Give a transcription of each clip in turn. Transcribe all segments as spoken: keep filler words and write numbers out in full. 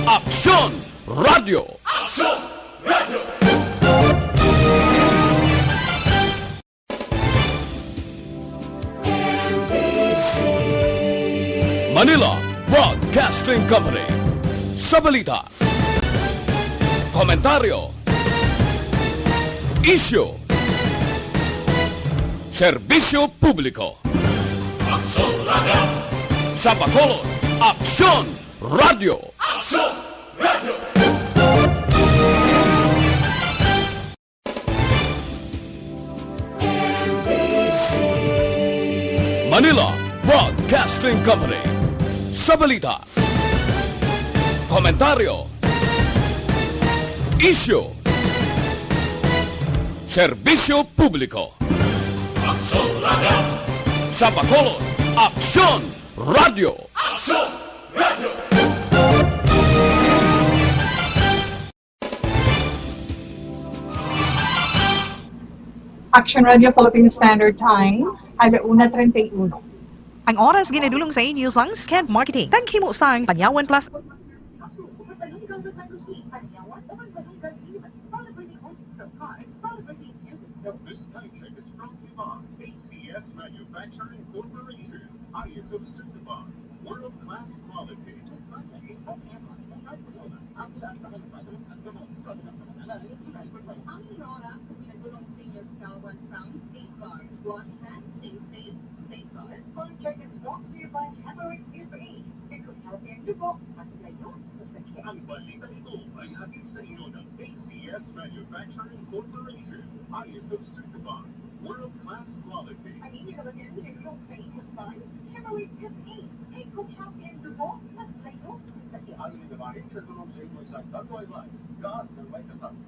Aksyon Radio. Aksyon Radio. Manila Broadcasting Company. Sa balita, komentaryo, isyu, serbisyo publiko. Aksyon Radio. Sa Bacolod, Aksyon Radio. Aksyon Radio. Manila Broadcasting Company. Sa balita, komentaryo, isyu, serbisyo publiko. Aksyon Radio. Sa Bacolod, Aksyon Radio. Aksyon Radio. Action Radio Philippine Standard Time, ala una treinta y uno. Ang oras ginadulong sa inyo sang Sked Marketing. Taghimo sang Panyawan Plus. This time check is brought to you by A C S Manufacturing Corporation. I S O certified. World class quality. Ang inyong oras sa ginadulong sa inyo sang Safeguard. Wash and stay safe. Safeguard. This project is brought to you by Hemorrhoid F A. It could help end dugo, mas layo sa sakit. Ang balitang ito ay hatid sa inyo ng A C S Manufacturing Corporation. I S O certified. World class quality. Ang inyo naman yan, ginadulong sa inyo sang Hemorrhoid F A. It could help end dugo, mas layo sa sakit. Ang inyong gabahin, ginadulong sa inyo sang Tanduay Life. Gaan nga may kasama.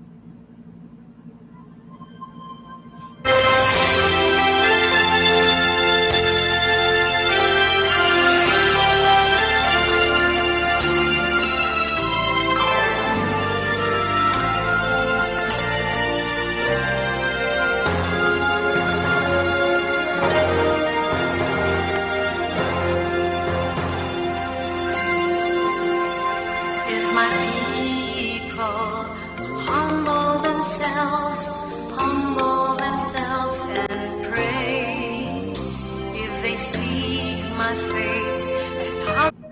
If my people humble themselves, humble themselves and pray. If they seek my face and humble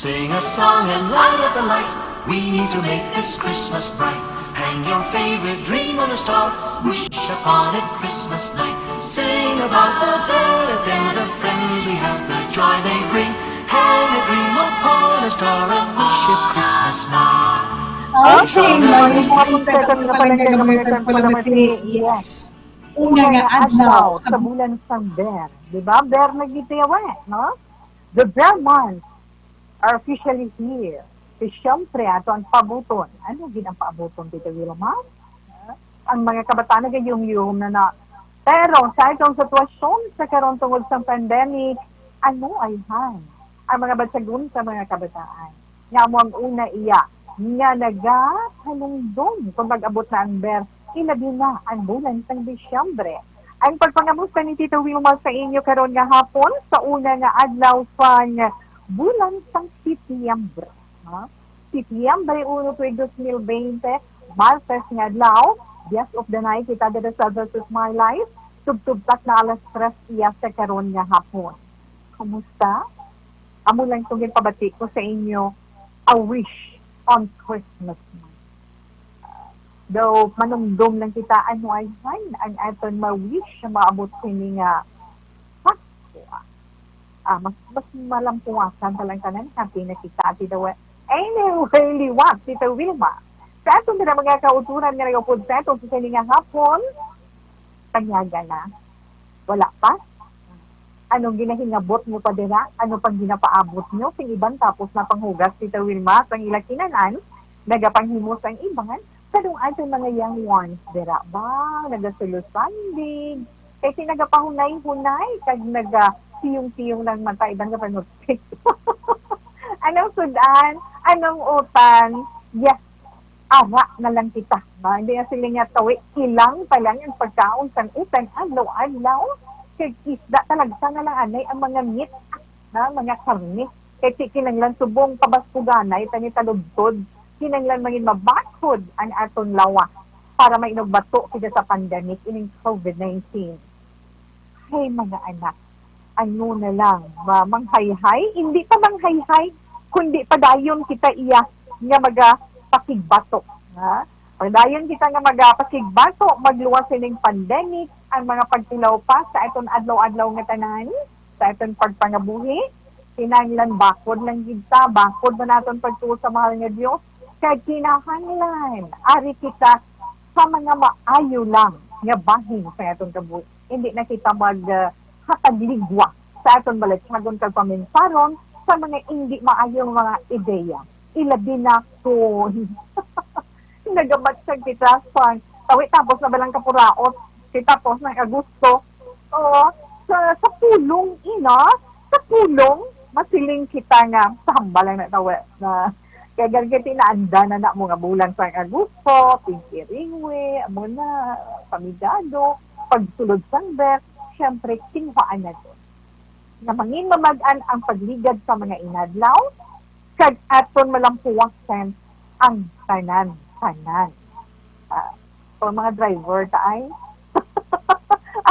Sing a song and light up the light. We need to make this Christmas bright. Hang your favorite dream on a star. Wish upon it Christmas night. Sing about the better things, the friends we have, the joy they bring. Hang a dream upon a star and wish it Christmas night. Okay, morning po kung sa itong kapanagkagamay at palamatini. Yes. Una nga adlaw sa bulan sang Ber. Di ba? Ber na gitiyawa, no? The Ber month are officially here. Kay siyempre, ato ang pabuton. Ano gid ang pabuton dito, Wilma? Ang mga kabataan nagayumyum na na. Pero sa itong sitwasyon sa karon tungod sa pandemic, ano ay han ang mga batyagon sa mga kabataan? Nga mo ang una iya nga nagahalungdom kung mag-abot na ang Ber, ilabi na ang bulan sang Disyembre. Ang pagpangamusta ni Tito Wilma sa inyo karon nga hapon sa una nga adlaw sang bulan sang Setyembre. Ha? Setyembre uno, tuig dos mil bente, Martes nga adlaw, Dias of the Night, kita dito sa Versus My Life. Tubtub tak na alas tres iya sa karon nga hapon. Kumusta? Amo lang itong ginpabati ko sa inyo, a wish on Christmas night. Though, manumdom lang kita, ano ay han ang aton ma-wish sa maabot sini nga Pasko. Ah, mas, mas malampuwasan pa lang tanan, happy na kita, Ate Dawa. Anyway, liwat, Tita Wilma. Sa aton dira mga kauturan nga nagapod sa aton sa sini nga hapon, panyaga na. Wala pa? Anong ginahingabot mo pa dira? Ano pang ginapaabot nyo? Sing iban tapos na panghugas, Tita Wilma, sang ila kinanan, nagapanghimo sang iban, kadong aton mga young ones dira ba, nagasulosandig, kay si nagapahunay-hunay, kag naga-tiyong-tiyong lang mata, iban nga panutpik. Anong sudan? Anong utan? Yes, ara na lang kita. Ba? Hindi na sila nga tawi, ilang pa lang ang pagkaon sang utan adlaw-adlaw. Kay isda talaga na lang anay ang mga meat, na mga karne. Kay ti kinanglan subong pabaskuganay tani taludtod. Kinanglan mangin mabakhod ang aton lawas para mainugbato kita sa pandemic ining COVID nineteen. Hey, mga anak, ano na lang, ma- manghayhay? Hindi pa manghayhay, kundi padayon kita iya nga magapakigbato. Ha? Padayon kita nga magapakigbato, magluwas sining pandemic, ang mga pagtilaw pa sa aton adlaw-adlaw nga tanan, sa aton pagpangabuhi. Kinahanglan bakod lang gid ta, bakod man naton pagtuo sa mahal nga Dios, kag kinahanglan ari kita sa mga maayo lang nga bahin sa aton kabuhi. Hindi na kita mag ah, hatag ligwa sa aton balatyagon kag paminsaron sa mga indi maayong mga ideya. Ilabi na kon nagabatyag kita sa tawi tapos na balang kapuraot, kay tapos ng Agosto. Oo, sa, sa pulong, ina, sa pulong, masiling kita nga sa hambal lang na tawi na kay gargati na anda na na mga bulan sa Agosto, Pinky Ringwe, amo na, pamigado, pagsulod sang Ber, syempre, kinuhaan na to. Nga mangin mamag-an ang pagligad sa mga inadlaw, kag aton malampuwasan ang tanan-tanan. Ah, for mga driver ta ay.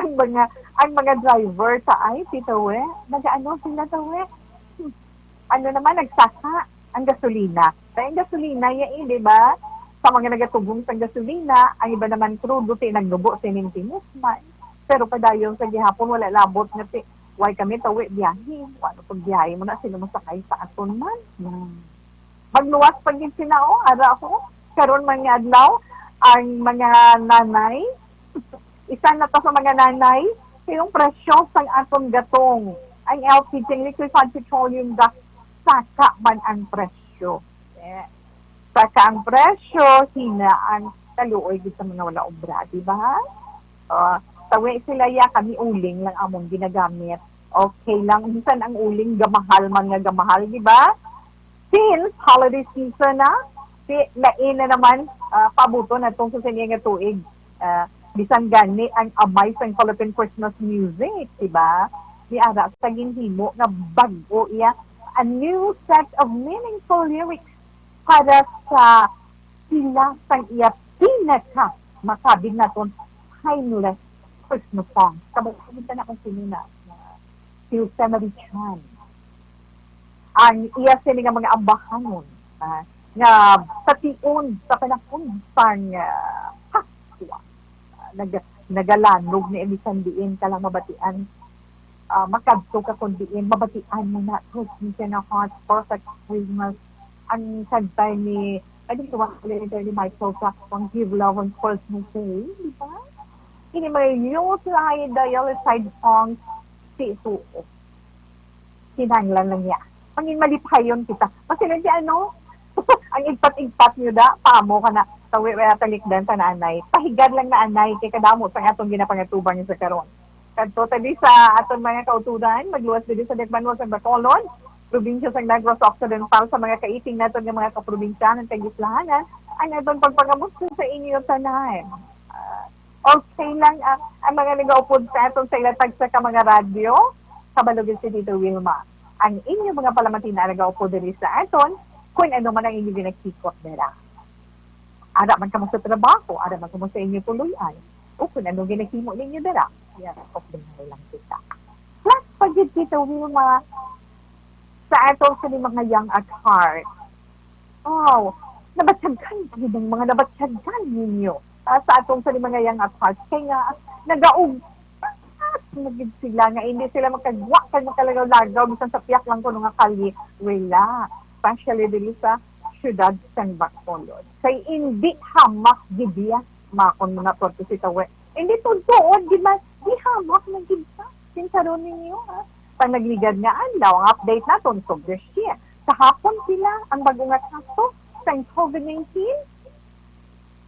Ang mga, ang mga driver ta ay, Tito We, nagaano sila, Tito We? Hmm. Ano naman, nagsaka ang gasolina. Kaya ang gasolina, ya, eh, di ba? Sa mga nagatugong sa gasolina, ang iba naman krudo, ti nagnubo sining timusman. Pero padayon sa gihapon, wala labot nga ti, why kami tawi biyahe? Wala pag biyahe mo na, sino masakay sa aton man? Hmm. Magluwas pa gid sila, oh, ara ko. Karon man nga adlaw, ang mga nanay, isa na to sa mga nanay, yung presyo sang aton gatong, ang L P G, ang liquefied petroleum gas, saka man ang presyo. Eh, saka ang presyo, hina ang kaluoy gid sa mga wala obra, di ba? Ah, tawi sila, ya, kami uling lang among ginagamit. Okay lang, minsan ang uling gamahal man nga gamahal, di ba? Since holiday season na, si lain na naman, ah, pabuto na tong sa sini nga tuig. Ah, bisan gani ang amay sang Philippine Christmas music, di ba? Ni ara sa ginhimo nga bag-o iya, a new set of meaningful lyrics para sa ila sang iya pinaka makabig naton timeless Christmas song. Kabalo kita na kung sino na, na si Jose Mari Chan. ang iya sini nga mga ambahanon, ah, nga sa tion, sa panahon sang, ah, Paskwa, ah, nag-, nagalanog ni bisan diin ka lang mabatian, ah, makadto ka kon diin, mabatian mo na, "Christmas in a Heart, Perfect Christmas." Ang kanta ni, I think, it was ni Michael Jackson, "Give Love on Christmas Day," di ba? Ini may youth side, the yellow side songs, si Suo. Kinahanglan lang niya. Mangin malipayon kita. Kasi lang di ano, ang igpat-igpat niyo da, pamo ka na. Tawi, wala talikdan sa nanay. Pahigad lang na anay, kay kadamo sa atong ginapangatubang sa karon. Kadto ta di sa aton mga kauturan, magluwas diri sa Dakbanuan sa Bacolod, probinsya sa Negros Occidental, sa mga kaiting naton nga mga kaprobinsyanan kag islahanan, ang aton pagpangamusta sa inyo tanan. Ah, okay lang ang, ang mga nagaupod sa aton sa ilatag sa ka mga radyo, kabalugin si Tito Wilma. Ang inyo mga palamantina nagaupod diri sa aton, kung ano man ang inyo ginakikot dira. Ara man kamo sa trabaho, ara man kamo sa inyo puloy-an, o kung ano ginahimo ninyo dira, yan, okay lang kita. Plus, pa gyud kita, Wilma, sa aton sa mga young at heart. Oh, nabatyagan gyud ang mga nabatyagan ninyo, ah, sa aton sa mga young at heart. Kay nga, nagaugpat na gyud sila nga hindi sila makagwa kag makalagaw-lagaw bisan sa piyak lang kuno nga kalye. Wala. Especially dili sa siyudad sang Bacolod. Kay hindi hamak gid iya, makon mga pagkusitawe. Hindi tuod-tuod gid man, di hamak na gid sa. Kinsaron ninyo, ha? Pag nagligad nga adlaw, ang update naton, October siyete. Sa hapon sila, ang bag-o nga kaso sang COVID nineteen,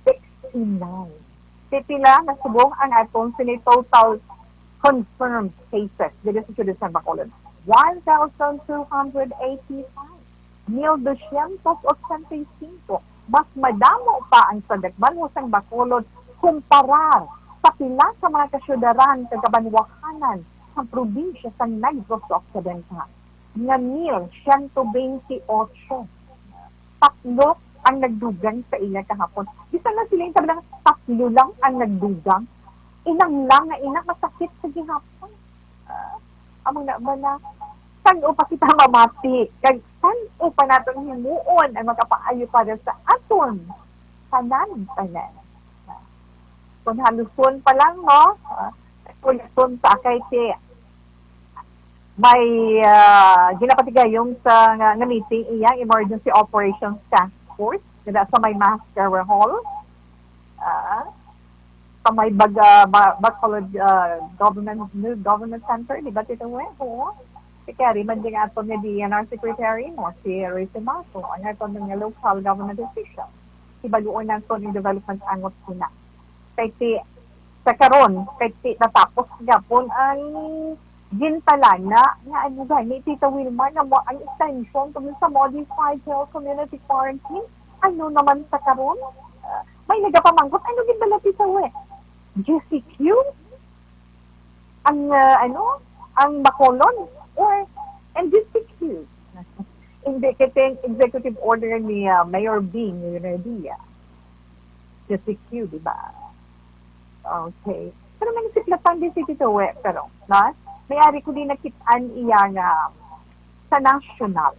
sixty-nine. Pipila na subong ang aton sini total confirmed cases diri sa siyudad sa Bacolod? One thousand two hundred eighty-five. Mil dosyentos ochenta y cinco. Mas madamo pa ang sa Dakbanuan sang Bacolod kumparar sa pila ka mga kasyudaran kag kabanwahanan sa probinsya sa Negros Occidental, nga mil siyento bente otso. Tatlo ang nagdugang sa ila kahapon. Bisan na sila yung sabi lang, tatlo lang ang nagdugang. Inang lang nga ina, masakit sa gihapon. Ah, amo na ba na? San-o pa kita mamati? Kag san-o pa naton himuon ang makapaayo para sa aton tanan-tanan? Kung haluson pa lang, no? Ah, haluson sa kay si may, ah, ginapatigayon sa nga, nga meeting iyang Emergency Operations Task Force dira sa may Mascara Hall. Ah, sa may Baga, Ba-, Bacolod, ah, Government, New Government Center, di ba, Tito Wen? Oo. Si Kerry man din aton nga D N R Secretary, no? Si Roy Simaso, ang aton nga local government official. Si baguon naton yung development angot sina. Kay si, sa karon, kay si, natapos gapon ang gintalana nga ano gani, Tita Wilma, na mo, ang extension kung sa modified health community quarantine, ano naman sa karon? Ah, may nagapamangkot, ano gid bala, Tita Wi? G C Q? Ang, ah, ano? Ang Bacolod? Or N G C Q? Hindi, kasi executive order ni, ah, Mayor Bing Revilla. G C Q, di ba? Okay. Pero may nasiplatan din si Tito Wi, pero, na? May ari ko din nakit-an iya nga sa national.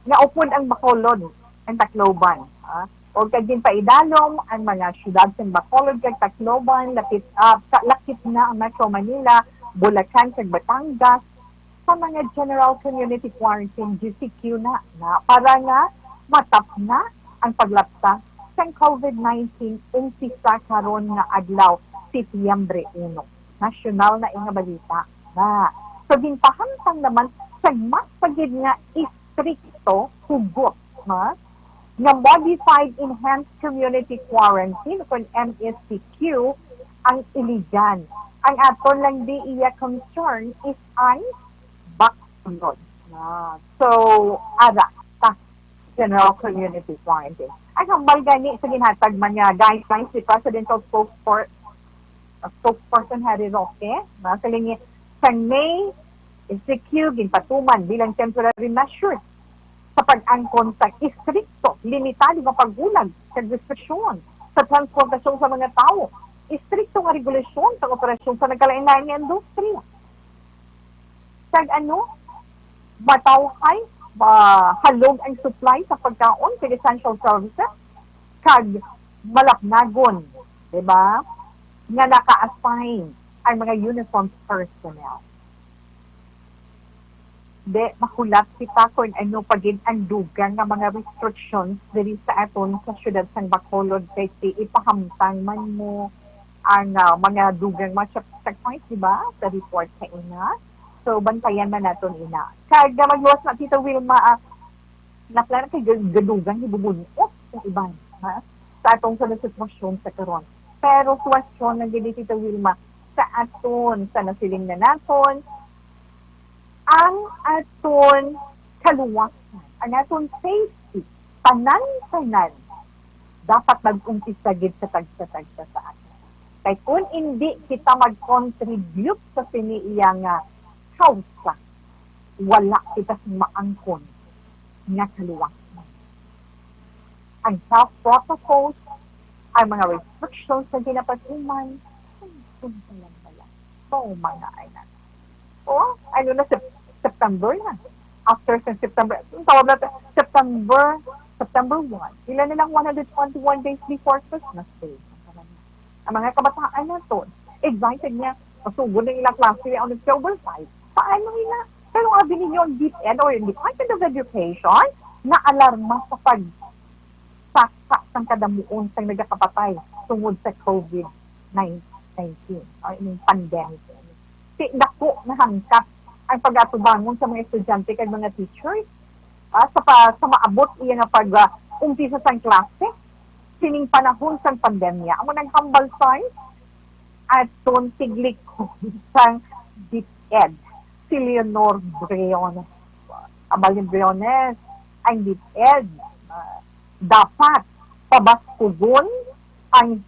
Nga upod ang Bacolod, ang Tacloban. Ah? O kag ginpaidalom ang mga syudad sa Bacolod kag Tacloban, lapit, ah, ka-, lakip na ang Metro Manila, Bulacan kag Batangas, sa mga general community quarantine, G C Q na, na para nga matapna ang paglapta sang COVID nineteen umpisa karon nga adlaw, Setyembre uno. Nasyonal na ing balita na. So, ginpahamtang naman sa mas pa gid nga istrikto, hugot, ha? Nga modified enhanced community quarantine, kung M E C Q, ang iligan. Ang aton lang di iya concern is ang Bacolod. Ah, so, ara, ta, general community quarantine. Ang hambal gani sa ginhatag man nga guidelines ni Presidential Spokesper-, uh, Spokesperson Harry Roque, na sa lingi sa May, M E C Q ginpatuman bilang temporary measures sa pag-angkon sa istrikto, limitado nga pagbulag kag restriksyon sa transportasyon sa mga tawo, istrikto nga regulasyon sa operasyon sa nagkalain-lain nga industriya. Kag ano, matawhay mahalog ang supply sa pagkaon kag essential services, kag malapnagon, di ba, nga naka-assign ang mga uniformed personnel. Di, mahulat kita kung ano pa gid ang dugang nga mga restrictions diri sa aton sa siyudad sang Bacolod, kay ti ipahamtang man mo ang, ah, mga dugang mga check-, checkpoints, di ba, sa report sa ina. So, bantayan man naton ina. Kag, ah, magluwas na, Tita Wilma, ah, naplano kay gad-, gadugang hibubun-os sa iban, ha? Sa atong sa sitwasyon sa karon. Pero sitwasyon na gid, Tita Wilma, sa aton, sa nasiling na naton, ang aton kaluwasan, ang aton safety, tanan-tanan dapat mag-umpisa gid sa tagsa-tagsa sa aton. Kay kung hindi kita mag-contribute sa sini iya nga kawsa, wala kita sing maangkon nga kaluwasan. Ang health protocols, ang mga restrictions nga ginapatuman, ay, sunod lang pala. Mao man na ay na. O, ano na, Sep-, September na. After sa September, ang tawag natin, September, September one. Ilan na lang, one hundred twenty-one days before Christmas Day. Ang mga kabataan naton, excited nga, masugod ang ilang klase on October five. Paano ina? Pero abi ninyo ang DepEd or Department of Education na alarma sa pagsaka sang kadamuon sang nagakapatay tungod sa COVID nineteen, o ining pandemic. Ti dako nga hangkat ang pag-atubangon sa mga estudyante kag mga teachers, ah, sa pa, sa maabot iya nga pag, ah, umpisa sang klase sining panahon sang pandemya. Amo nang humble thanks aton tiglikod sang DepEd, si Leonor Briones. Abal ni Briones, ang DepEd, ah, dapat pabaskugon ang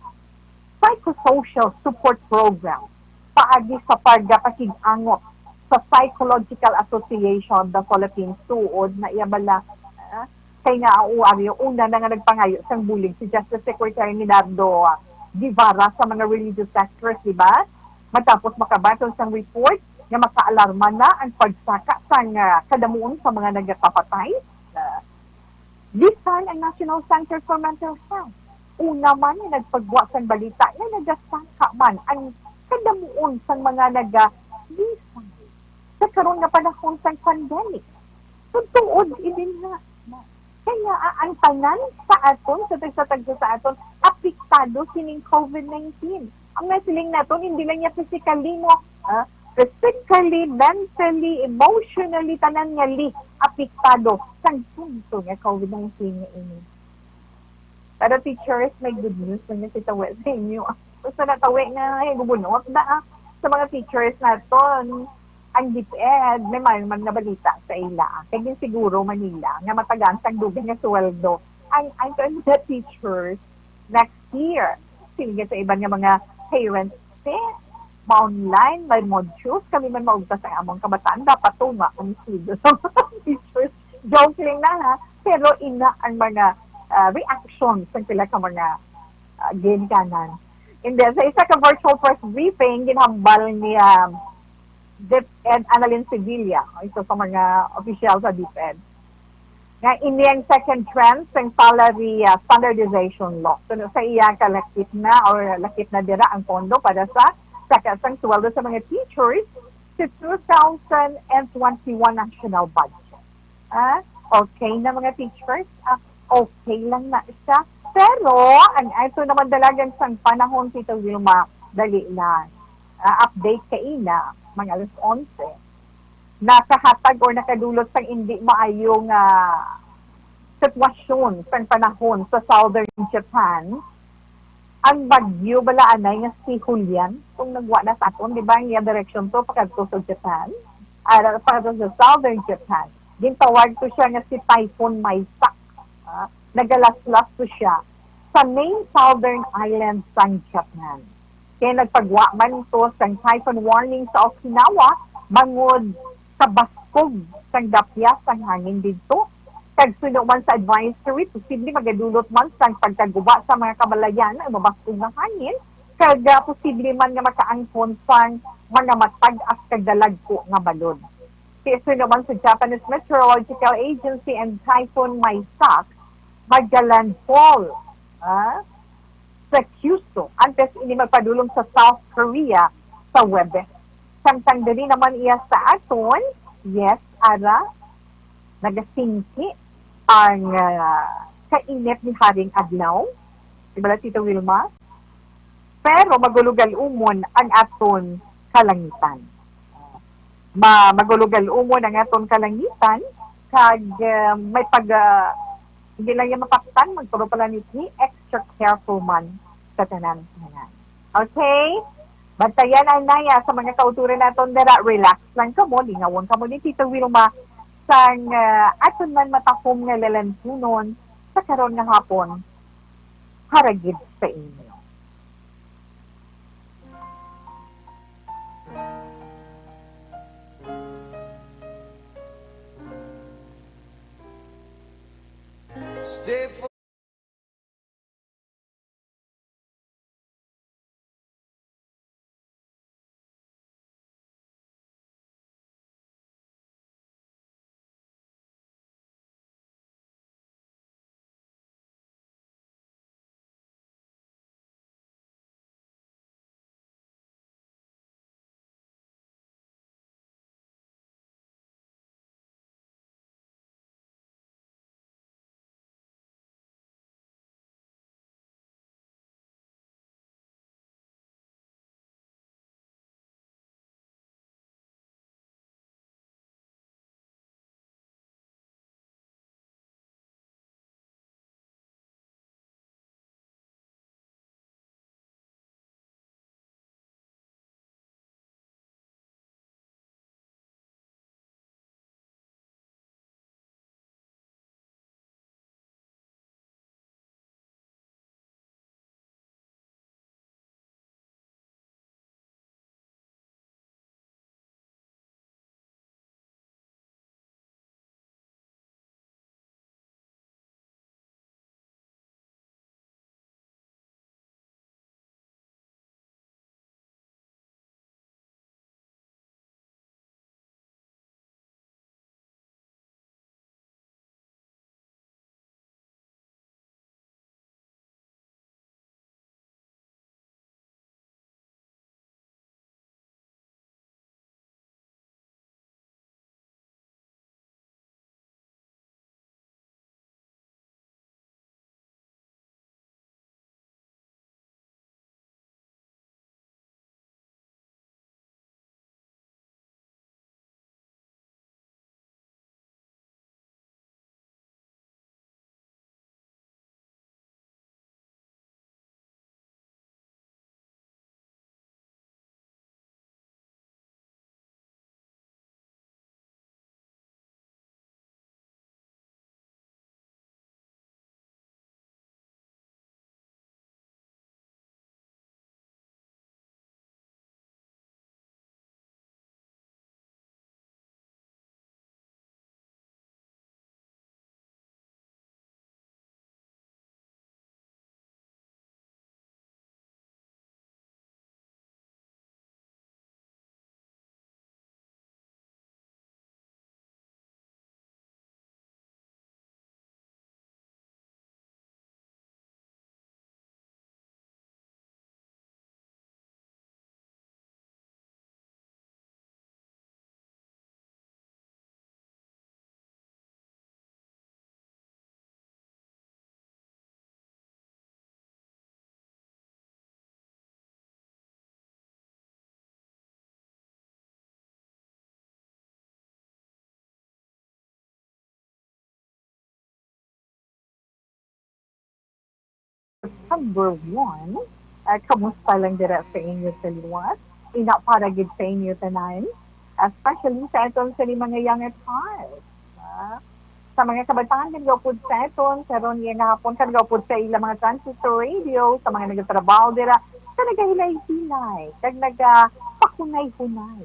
psychosocial support program paagi sa pagpakig-angot sa Psychological Association of the Philippines, tuod na iya bala, ah, kay nga ang uwaryo, una na nga nagpangayo sang bulig si Justice Secretary Minardo, ah, Guevara sa mga religious sectors, di ba? Matapos makabaton sang report nga makaalarma na ang pagsaka sang, ah, kadamuon sa mga nagakapatay. Ah, bisan ang National Center for Mental Health, una man nga nagpagwa sang balita nga nagasaka man ang kadamuon sang mga naga-, bisan sa karon nga panahon sang pandemic. So, tuod ini nga, kaya, ah, ang tanan sa aton, sa tagsa-tagsa sa aton, apektado sining COVID nineteen. Ang nasiling naton, hindi lang niya physically mo, ah, physically, mentally, emotionally, tanan nga li, apektado sang punto nga COVID nineteen nga ini. Pero teachers, may good news lang na si Tawe sa inyo. Gusto na Tawe nga, ay, gubunot na, ah, sa mga teachers naton. Ang DepEd, may man, man nga balita sa ila. Kay gin siguro Manila, nga matagaan sang dugay nga sweldo ang, ang mga teachers next year. Sige sa iban nga mga parents, eh, ma-online, may modules, kami man maugtas ang among kabataan, dapat tunga ang sweldo sa mga teachers. Joke lang na, ha? Pero ina ang mga, ah, reactions ng pila ka mga, ah, ginikanan. And then, sa isa ka virtual press briefing, ginhambal ni, um, DepEd Annalyn Sevilla, isa sa mga opisyal sa DepEd, nga ini ang second tranche sang salary, ah, standardization law. So, sa iya ka lakip na or lakip na dira ang pondo para sa saka sang sweldo sa mga teachers sa two thousand and twenty-one national budget. Ah, okay na, mga teachers. Ah, okay lang na siya. Pero, ang ato naman dalagan sang panahon, Tita Wilma, dali lang. Ah, update kaina, mga alas onse. Nakahatag or nakadulot sang hindi maayo nga sitwasyon sang panahon sa Southern Japan. Ang bagyo bala anay nga si Julian, kung nagwa na sa aton, di ba, ang iya direksyon to pakadto sa Japan, ah, pakadto sa Southern Japan. Gintawag to siya nga si Typhoon Maisak. Ah, nagalaslas to siya sa main southern island sang Japan. Kaya nagpagwa man to sang typhoon warning sa Okinawa bangod sa baskog sang dapyas sang hangin didto. Kag suno man sa advisory, posible magadulot man sang pagkaguba sa mga kabalayan ang mabaskog nga hangin, kag, ah, posible man nga makaangkon sang mga matag-as kag dalagko nga balod. Kay suno man sa Japanese Meteorological Agency and Typhoon Maisak, magka-landfall, ah, sa Kyushu antes ini magpadulong sa South Korea sa Huwebes. Samtang diri naman iya sa aton, yes, ara, nagasingki ang, ah, kainit ni haring adlaw. Di ba, Tita Wilma? Pero magulugal-umon ang aton kalangitan. Ma-, magulugal-umon ang aton kalangitan, kag, ah, may pag, ah, hindi lang yan mapaktan, magturo pala ni extra careful man sa tanan, tanan. Okay? Bantayan ang naya sa mga kauturan naton dira. Relax lang kamo, lingawon kamo ni Tito Wilma sang, ah, aton man matahom nga lalantunon sa karon nga hapon. Para gid sa inyo. Stay Number one, ah, kamusta lang dira sa inyo sa liwat? Ina para gid sa inyo tanan, especially sa aton sa mga young at heart. Ah, sa mga kabataan, nagaupod sa aton, karon nga hapon, nagaupod sa ila mga transistor radio, sa mga nagatrabaho dira, sa nagahilay-hilay, kag nagapakunay-hunay.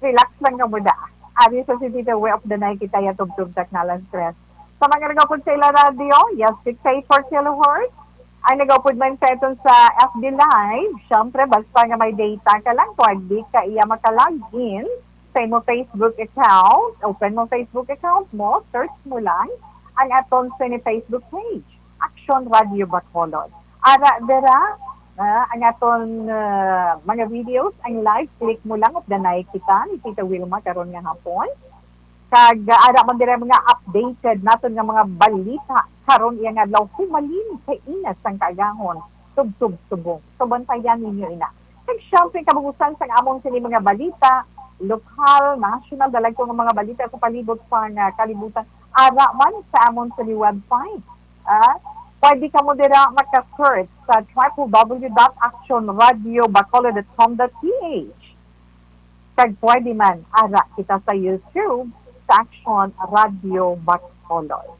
Relax lang nga mo da. Ari sa City the Way of the Night, kita ya tubtub sa Knalan Stress. Sa mga nagaupod sa ila radio, yes, six eight four kilohertz. Ang nagaupod man sa aton sa F B Live, syempre, basta nga may data ka lang, kung di ka iya makalog in, sa imo Facebook account, open mo Facebook account mo, search mo lang ang aton sini Facebook page, Action Radio Bacolod. Ara dira, ah, ang aton, ah, mga videos, ang live, click mo lang, updanay kita ni Tita Wilma karon nga hapon. Kag, ah, ara man dira mga updated naton nga mga balita karon iya nga adlaw, humalin sa ina sang kaagahon, tubtob subong. So, bantayan ninyo ina. Kag syempre, kabugusan sang amon sini mga balita, lokal, national, dalagko nga mga balita sa palibot sang, ah, kalibutan. Ara man sa amon sini website. Ah, pwede kamo dira maka-search sa triple W dot action radio bacolod dot com dot P H. Kag pwede man ara kita sa YouTube sa Action Radio Bacolod.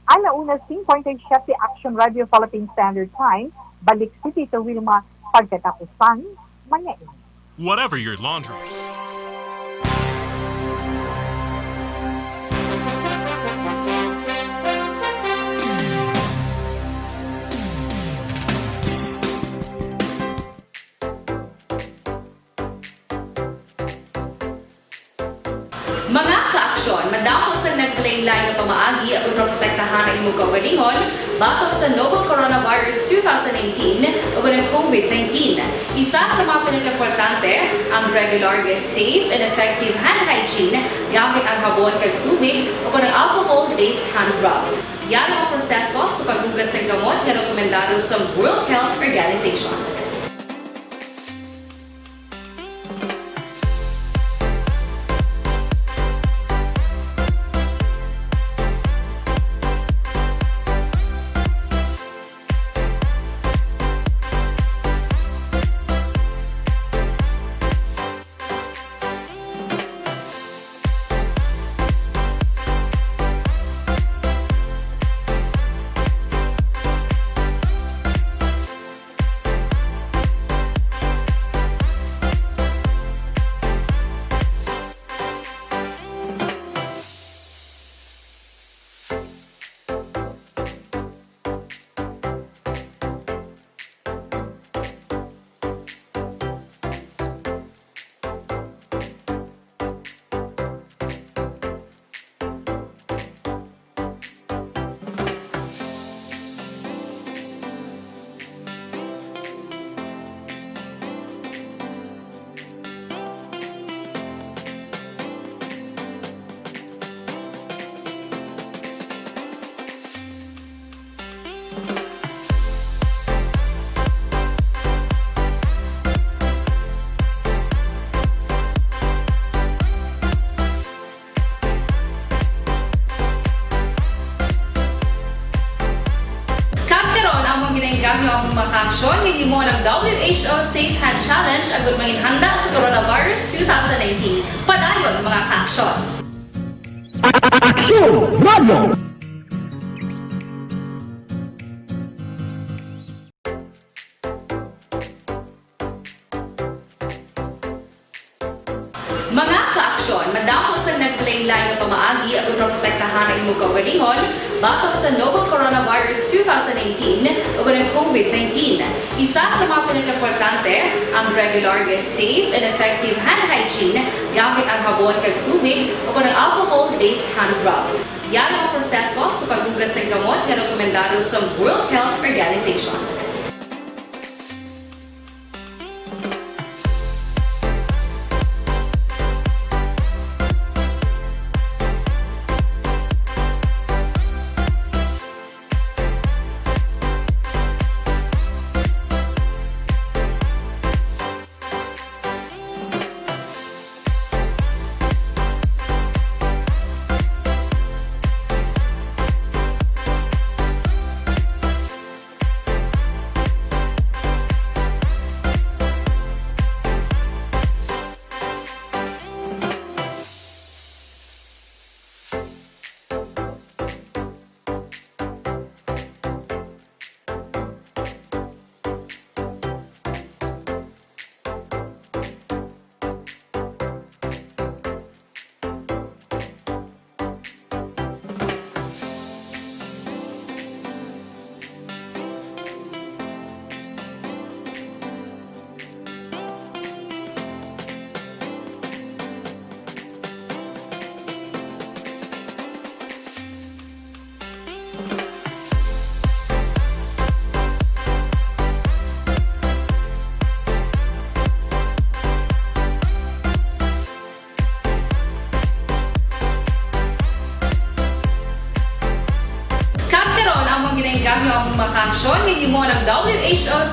Ala una, singkwenta y siyete Action Radio Philippine Standard Time, balik si Tita Wilma pagkatapos sang mga ini. Whatever your laundry. Mga ka-aksyon, madamo sang nagpalain-lain nga pamaagi agud maprotektahan ang imo kaugalingon batok sa novel coronavirus two thousand nineteen ug ang COVID nineteen. Isa sa mga pinakaimportante, ang regular nga safe and effective hand hygiene gamit ang habon kag tubig o ang alcohol-based hand rub. Yara ang proseso sa paghugas sang gamot nga rekomendado sa World Health Organization. Kag karon, amon ginainggam nga amon mga ka-aksyon nga himo ang W H O Safe Hand Challenge agud manginhanda sa coronavirus two thousand nineteen. Padayon, mga ka-aksyon. Aksyon Radio! Mga ka-aksyon, madamo sang nagpalain-lain nga pamaagi agud maprotektahan ang imo kaugalingon batok sa novel coronavirus two thousand nineteen ug ang COVID nineteen. Isa sa mga pinakaimportante, ang regular nga safe and effective hand hygiene gamit ang habon kag tubig o ang alcohol-based hand rub. Yara ang proseso sa paghugas sang gamot nga rekomendado sa World Health Organization.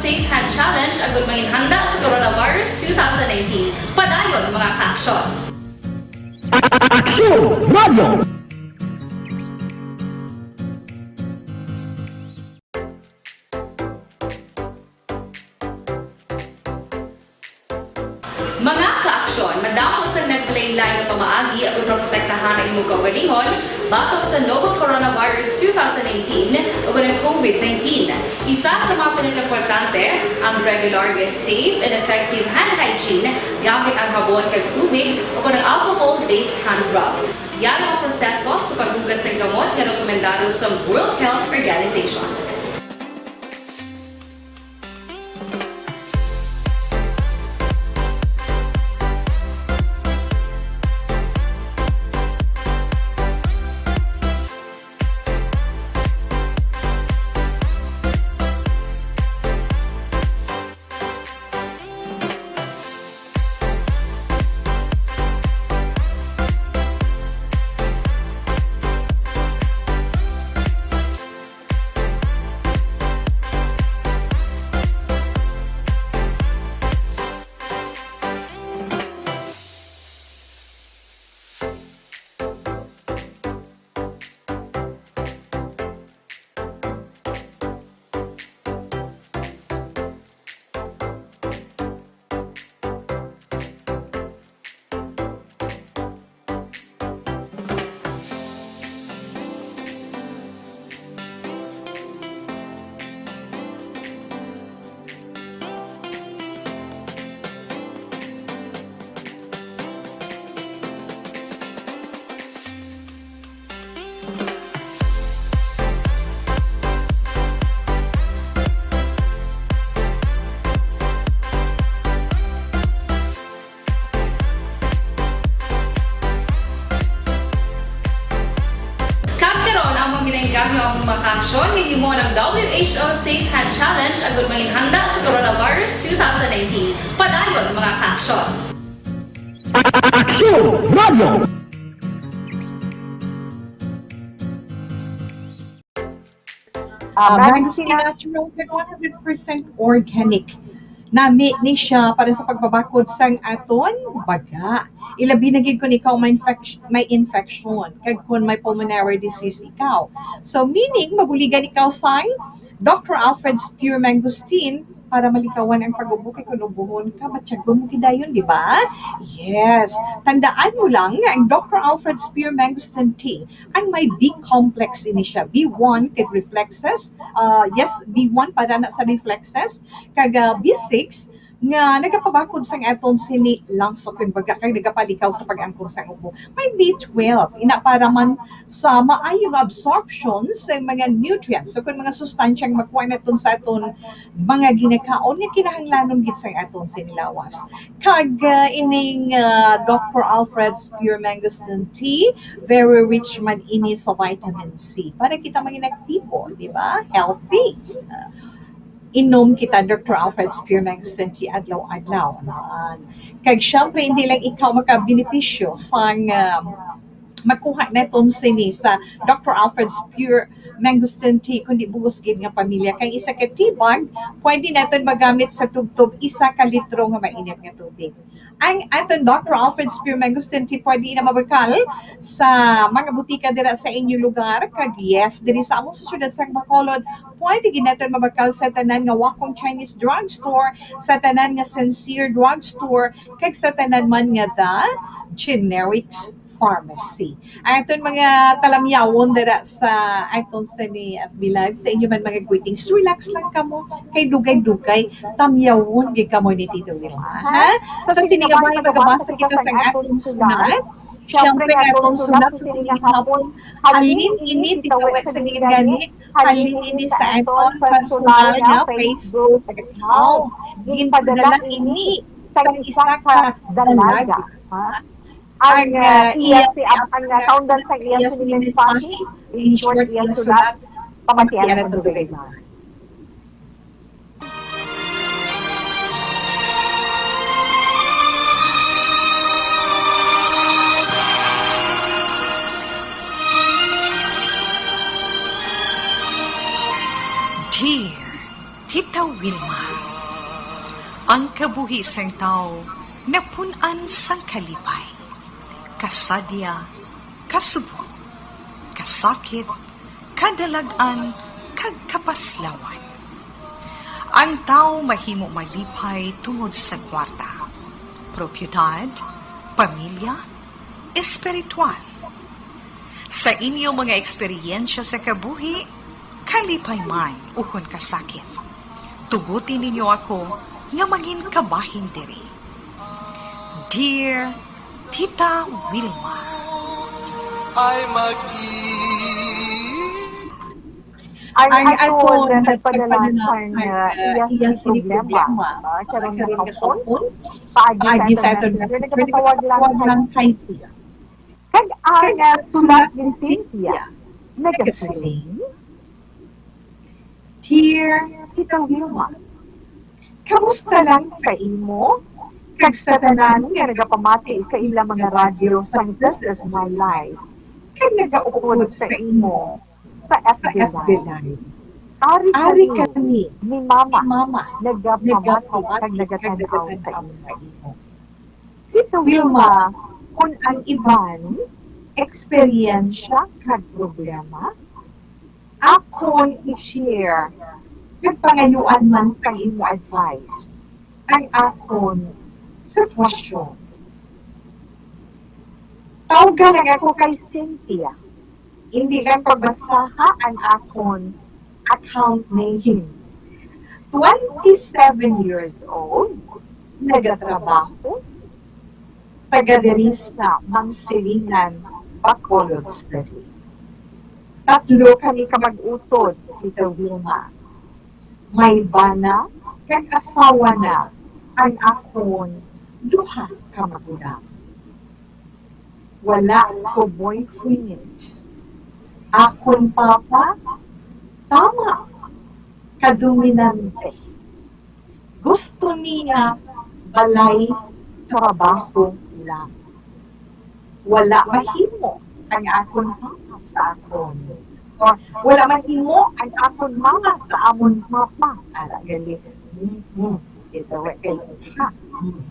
Safe Hand Challenge agud manginhanda sa coronavirus two thousand nineteen. Padayon, mga ka-aksyon! Aksyon Radio! Mga ka-aksyon, madamo sang naglain-lain nga pamaagi agud maprotektahan ang imo kaugalingon batok sa novel coronavirus two thousand nineteen ug ang COVID nineteen. Isa sa mga pinakaimportante ang regular nga safe and effective hand hygiene gamit ang habon kag tubig o kon ang alcohol-based hand rub. Yara ang proseso sa paghugas sang kamot nga rekomendado sa World Health Organization. Kag karon, amon ginaengganyo ang mga ka-aksyon nga himo ang W H O Safe Hand Challenge agud manginhanda sa coronavirus two thousand nineteen. Padayon, mga ka-aksyon. Aksyon Radio! Ah, ah, mango tea natural kag one hundred percent organic. Nami ni siya para sa pagpabakod sang aton baga. Ilabi na gid kung ikaw may infection, may infection, kag kung may pulmonary disease ikaw. So, meaning, mabuligan ikaw sang Doctor Alfred's Pure Mangosteen para malikawan ang pag-ubo, kay kung ubuhon ka, matyagon mo gid dayon, di ba? Yes. Tandaan mo lang nga ang Doctor Alfred's Pure Mangosteen Tea, ang may B complex ini siya. B one kag reflexes. Ah, yes, B one para na sa reflexes. Kag, ah, B six nga nagapabakod sang aton sini lungs o kumbaga kag nagapalikaw sa pag-angkon sang ubo. May B twelve, ina para man sa maayo nga absorption sa mga nutrients o kung mga sustansyang makuha naton sa aton mga ginakaon nga kinahanglanon gid sang aton sini lawas. Kag, ah, ining, ah, Doctor Alfred's Pure Mangosteen Tea, very rich man ini sa vitamin C. Para kita maging aktibo, di ba? Healthy. Ah, inom kita, Doctor Alfred's Pure Mangosteen Tea, adlaw-adlaw. Kag syempre, hindi lang ikaw makabenepisyo sang, ah, makuha naton sini sa Doctor Alfred's Pure Mangosteen Tea, kundi buos gid nga pamilya. Kay isa ka tea bag, pwede naton magamit sa tubtob isa ka litro nga mainit nga tubig. Ang aton Doctor Alfred's Pure Mangosteen Tea pwede na mabakal sa mga butika dira sa inyo lugar. Kag yes, diri sa among sa siyudad sang Bacolod, pwede gid naton mabakal sa tanan nga Wacom Chinese Drugstore, sa tanan nga Sincere Drugstore, kag sa tanan man nga The Generics Pharmacy. Ang aton mga talamyawon dira sa aton sini F B Live, sa inyo man mga greetings, relax lang kamo, kay dugay-dugay tamyawon gid kamo ni Tito Wilma, ha? Sa sini nga bahin, magabasa kita sa aton sulat. Siyempre, ang aton sulat sa sini nga hapon, halin ini, titawi sa gani, halin ini sa aton personal nga Facebook account. Ginpadala ini sa isa ka dalaga, ha? Ang, ah, iya si, ang, ah, kaundan sa iya sini mensahe, in short, iya sulat, pamatian naton dugay-dugay. Dear Tita Wilma, Ang kabuhi sang tawo napun-an sang kalipay, kasadya, kasubong, kasakit, kadalag-an, kag kapaslawan. Ang tawo mahimo malipay tungod sa kwarta, propiedad, pamilya, espiritual. Sa inyo mga eksperyensya sa kabuhi, kalipay man ukon kasakit, tuguti ninyo ako nga mangin kabahin diri. Dear Tita Wilma. Ay mag-i- Ang aton nagpadala sang, uh, iya sini problema, uh, karon nga hapon, paagi sa aton messenger, nagapatawag lang kay siya. Kag ang, uh, sulat ni Cynthia, nagasiling, Dear Tita Wilma, kamusta lang sa imo? Kag sa tanan nga nagapamati sa ila mga radyo sang This Is My Life, kag nagaupod sa imo sa F B Live. Ari kami ni Mama, nagapamati kag nagatan-aw sa imo. Tita Wilma, kung ang iban eksperyensya kag problema, akon i-share, kag pangayuan man sang imo advice ang akon sitwasyon. Tawga lang ako kay Cynthia. Hindi lang pagbasaha ang akon account name. Twenty-seven years old, nagatrabaho, taga diri sa Mansilingan, Bacolod City. Tatlo kami ka mag-utod, Tita Wilma. May bana kag asawa na ang akon duha ka magulang. Wala ko boyfriend. Akon papa, tama, kadominante. Gusto niya balay, trabaho lang. Wala mahimo ang akon papa sa akon. Or wala mahimo ang akon mama sa amon papa. Ala, gali. Hmm, hmm. Ito, eh, kayo, ha? Hmm.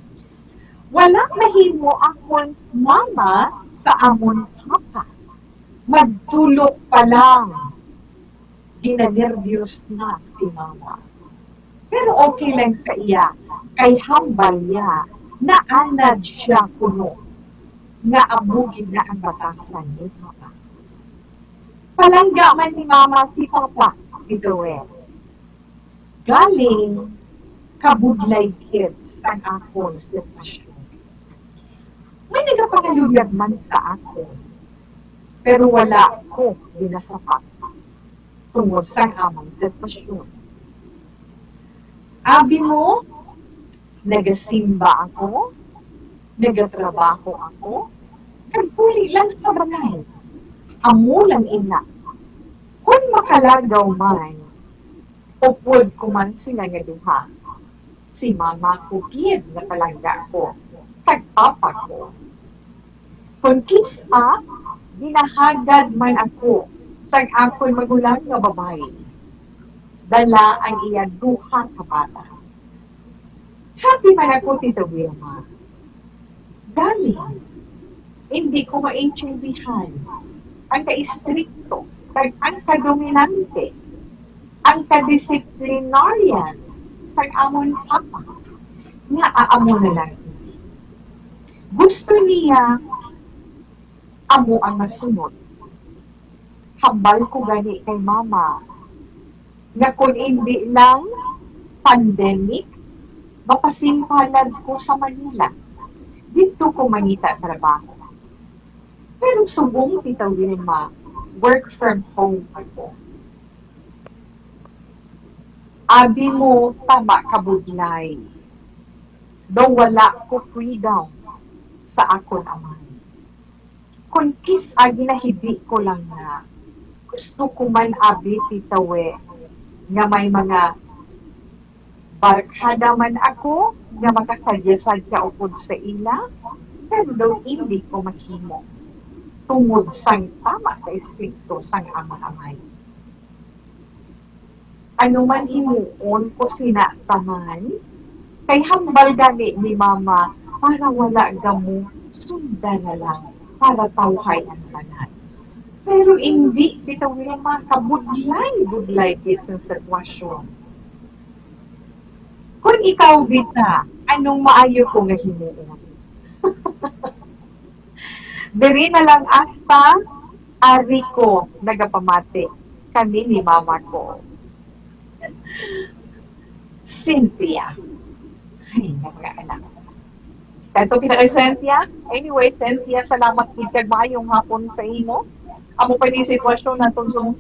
Wala mahimo akon mama sa amon papa. Magtulok pa lang, ginanerbiyos na si mama. Pero okay lang sa iya, kay hambal niya, naanad siya kuno nga amo gid na ang batasan ni papa. Palangga man ni mama si papa, Tito Wen. Galing kabudlay gid sang akon sitwasyon. May nagapangaluyag man sa akon, pero wala ko ginasapak tungod sang among sitwasyon. Abi mo, nagasimba ako, nagatrabaho ako, nagpuli lang sa balay. Amo lang ina. Kon makalagaw man, upod ko man sila nga duha. Si mama ko gid nga palangga ko, kag papa ko. Kon kis-a, ginahagad man ako sang akon magulang nga babayi. Dala ang iya duha ka bata. Happy man ako, Tita Wilma. Galing, hindi ko maintindihan ang kaistrikto kag ang kadominante, ang kadisiplinaryan sang amon papa nga aamo na lang ini. Gusto niya amo ang masunod. Hambal ko gani kay mama nga kon indi lang pandemic, mapasimpalad ko sa Manila. Didto ko mangita trabaho. Pero subong, Tita Wilma, work from home ako. Abi mo, tama ka budlay. Daw wala ko freedom sa akon amay. Kon kis-a ginahibi ko lang na gusto ko man abi, Tita Wen, nga may mga barkada man ako nga makasadya-sadya upod sa ila, pero daw indi ko mahimo tungod sang tama ka estrikto sang amon amay. Ano man himuon ko sina tanan, Kay hambal gani ni Mama para wala gamo, sunda na lang para tawhay ang tanan. Pero indi, bitaw, Wilma, kabudlay-budlay gid sang sitwasyon. Kung ikaw, bita, anong maayo ko nga himuon? Diri na lang hasta ari ko nagapamati kami ni mama ko. Cynthia. Ay, nga mga anak. Kadto kita kay Cynthia. Anyway, Cynthia, salamat gid kag maayong hapon sa imo. Amo pa ni sitwasyon naton, so,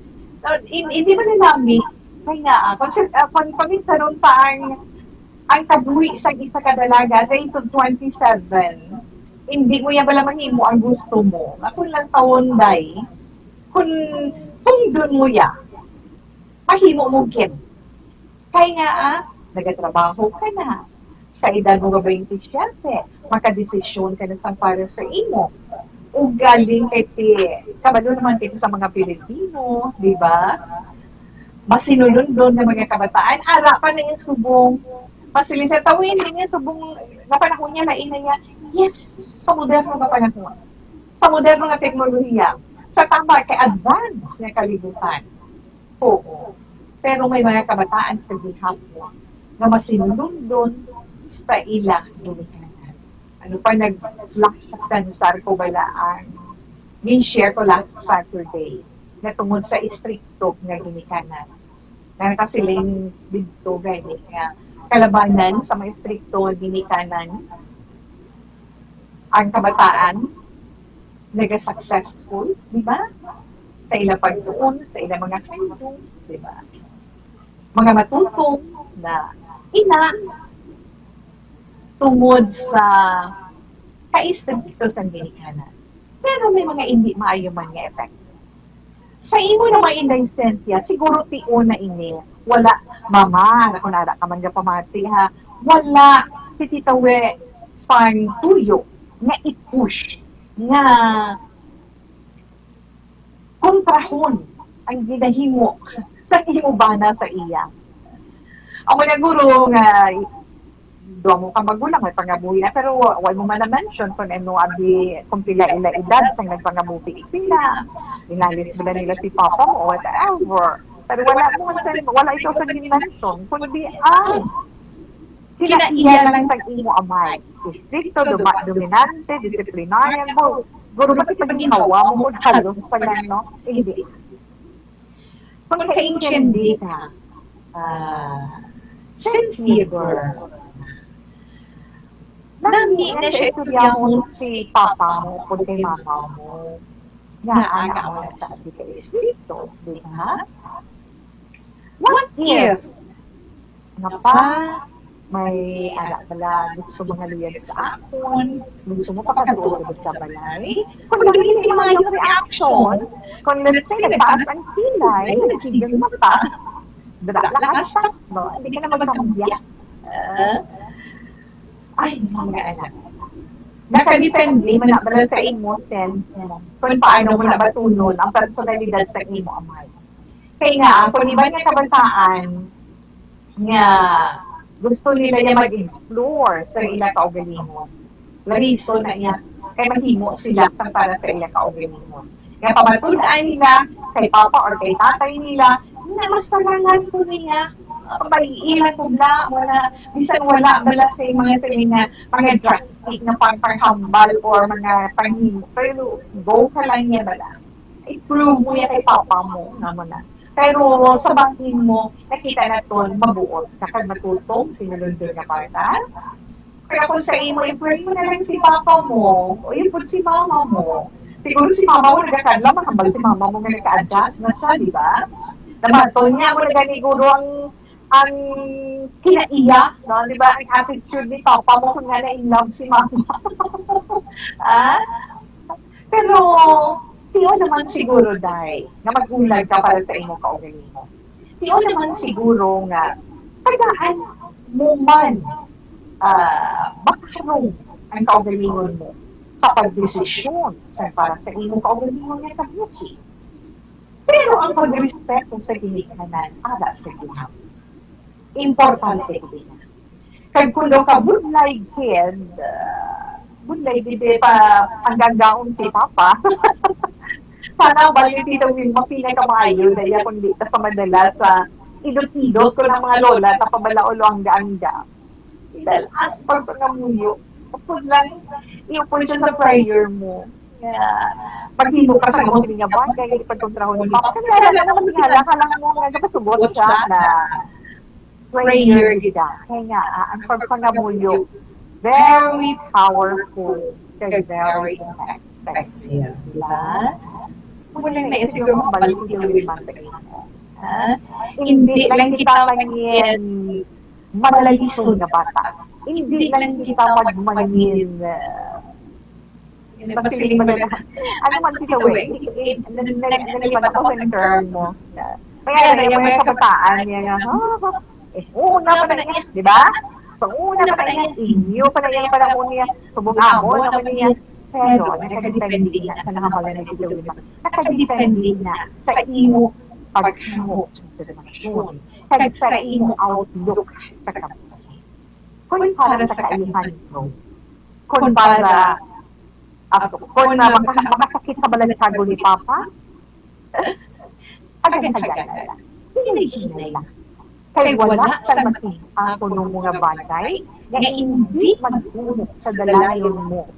uh, in-, hindi man nami. Kay nga, ah, kung, sa- ah, kung paminsanon pa ang, ang kabuhi sang isa ka dalaga sa age of twenty-seven, hindi mo yan pala mahimo ang gusto mo. Ako lang taon, day. Kung, kung doon mo ya, mahimo mo gid. Kay nga, ah, nagatrabaho ka na. Sa edad mo nga twenty-seven, makadesisyon ka na sang para sa imo. Ug galing kay ti, kabalo naman kita sa mga Pilipino, di ba? Masinulundon nga mga kabataan, ara pa na yung subong. Masilisa tawin din yung subong na panahon niya, lain na niya. Yes, sa moderno nga panahon. Sa moderno nga teknolohiya. Sa tama kay advance nga kalibutan. Oo. Pero may mga kabataan sa gihapon nga masinulundon sa ila ginikanan. Ano pa, nag-flash sa ko bala ang gin-share ko last Saturday na tungod sa istrikto nga ginikanan. Nga nakasiling didto gani nga kalabanan sa mga istrikto nga ginikanan ang kabataan naga-successful, di ba? Sa ilang pagtuon, sa ilang mga handom, di ba? Mga matutong na ina tungod sa kaistrikto sang ginikanan. Pero may mga hindi maayo man nga epekto. Sa imo naman, Inday Cynthia, siguro tion na ini. Wala, mama, ako na ka man nga pamati, ha. Wala si Tita We sang tuyo nga i-push nga kontrahon ang ginahimo sa imo bana sa iya. Amo na, guro, nga duha mo ka magulang, may pangabuhi na, pero wa, wa mo man na-mention kung ano, abi, kung pila ila edad sang nagpangabuhi sila. Inalis ba nila si papa mo o whatever. Pero wala mo man sa, wala ikaw sa mention, kundi ang kinaiya lang sa imo amay. Istrikto, duma-, dominante, disiplinaryan, bo-, guro, makipagginhawa mo mo halos sa gano? Hindi. Kung kaintindi ka, ah, Cynthia, girl, nami na siya istoryahon si papa mo kung kay mama mo. Nga ang amo na siya di ka istrikto, di ba? What if nga pa, may ara bala gusto mangaluyag sa akon, gusto mo pakadto sa balay? Kung dili, hindi maayo ang reaction. Kung, let's say, nagtaas ang kilay, nagsigil na pa. Dara lang ang stop, no? Hindi ka na magkambya. Ah, ay, mga anak. Nakadepende man na bala sa imo, Sen, kung paano mo nabatunon ang personalidad sa imo amay. Kay nga, kung iban nga kabataan nga gusto nila niya mag-explore sa ila kaugalingon, lariso na niya kay mahimo sila sang para sa ila kaugalingon. Nga pamatud-an nila kay papa or kay tatay nila, nga mas talangan ko niya, ah, may ila ko bla, wala, bisan wala bala sa mga sila nga mga drastic nga pang panghambal or mga panghimo, pero go ka lang niya bala. I-prove mo yan kay papa mo, nga mo na. Pero sa bangin mo, nakita naton mabuot, nakagmatutong, sinulundon nga bata. Kaya kung sa imo, i-pray mo na lang si papa mo, o yun po si mama mo. Siguro si mama mo nagakadla, mahambal si mama mo nga nagka-adjust na siya, di ba? Namaton niya mo na gani guro ang, ang kinaiya, no? Di ba? Ang attitude ni papa mo kung nga na in love si mama. Ah? Pero, tiyo naman siguro, day, nga maghulag ka para sa imo kaugalingon. Tiyo naman siguro nga tagaan mo man, ah, makarong ang kaugalingon mo sa pagdesisyon sa para sa imo kaugalingon nga kabuhi. Pero ang pagrespeto sa ginikanan para sa ginhawa, importante din. Kag kuno ka budlay kid, ah, budlay gid pa ang ganggaon si Papa. Sana ang balay ni Tita Wilma pinakamaayo na iya, kung di ka sa madala sa idot-idot ko ng mga lola, tapabala o luangga-angga. Idalas pagpangamuyo. Upod lang, iupod siya sa prayer mo. Nga, paghimo ka sa gusto nga bagay, ipagkontrahon ni Papa. Kaya lang, naman, tingala ka lang mo nga, kapasugot siya na prayer gid siya. Kaya nga, ah, ang pagpangamuyo, very powerful, kag very effective. Di ba? Muna na siguro mabalik yung lima sa imo. Ha? Hindi lang kita mangin malalison nga bata. Hindi lang kita magmangin, uh, ano man kita, we? Nalipat ako sa term mo. Kaya na yung mga kabataan niya nga, "Ha? Eh, oo na pa na niya, di ba? So, oo na pa na niya, inyo pa na niya, panahon niya, subong amo na pa niya." Pero nakadepende na sa nangamalan na dito, di ba? Nakadepende na sa imo paghimo sa sitwasyon, kag sa imo outlook sa kabuhi. Kung para sa kaihan, no? Kung para, ah, kung na maka-, makasakit sa balantago ni Papa, tagan-tagan na lang. Hinay-hinay lang. Kay wala sang matig-a kuno mga bagay nga indi magtumok sa dalayon mo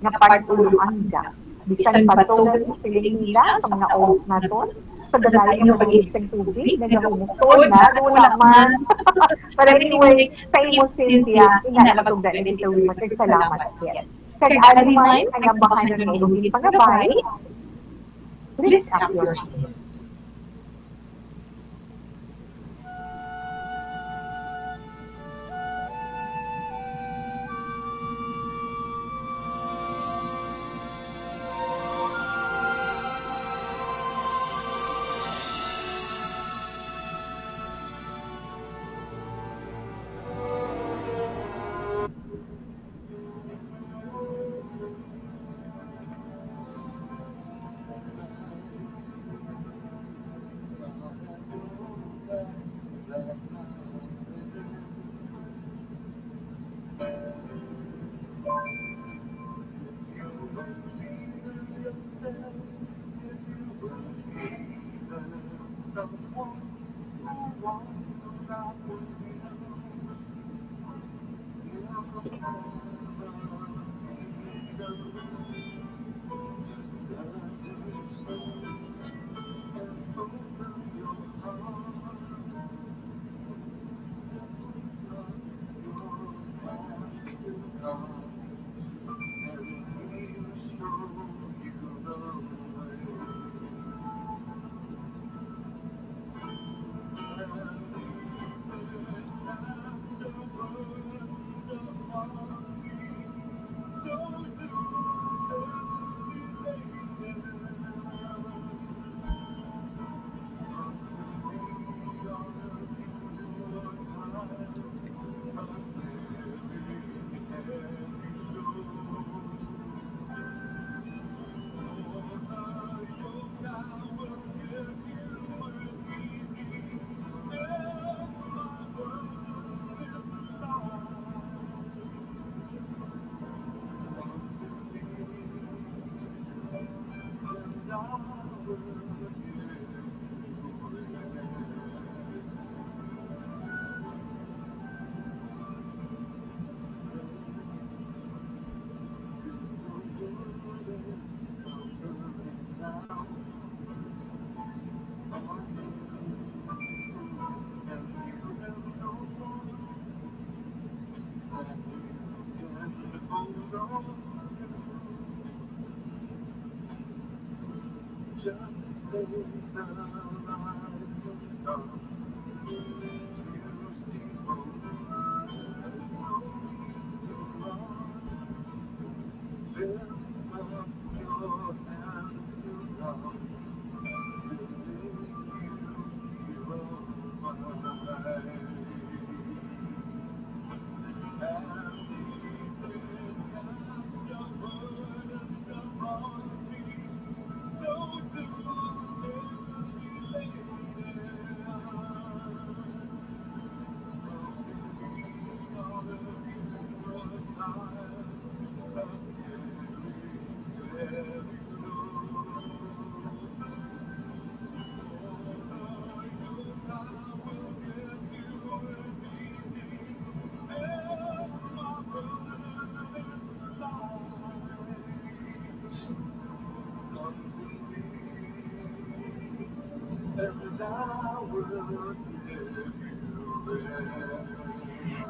nga pag-uloan ka. Bisan pa to, siling nila sa mga old naton, sa dalayon nga pag-ilis sang tubig, nagahumok to na, wala man. But anyway, sa imo, Cynthia, ina lang tugda ni Tita Wilma, kag salamat, yes. Kag ari man ang ambahanan nga iluhig pangabay, lift up your hands.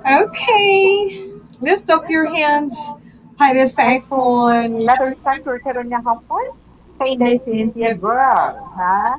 Okay. Lift up your hands para sa akon. Letter center karon nga hapon. Kay Inday Cynthia, girl, ha?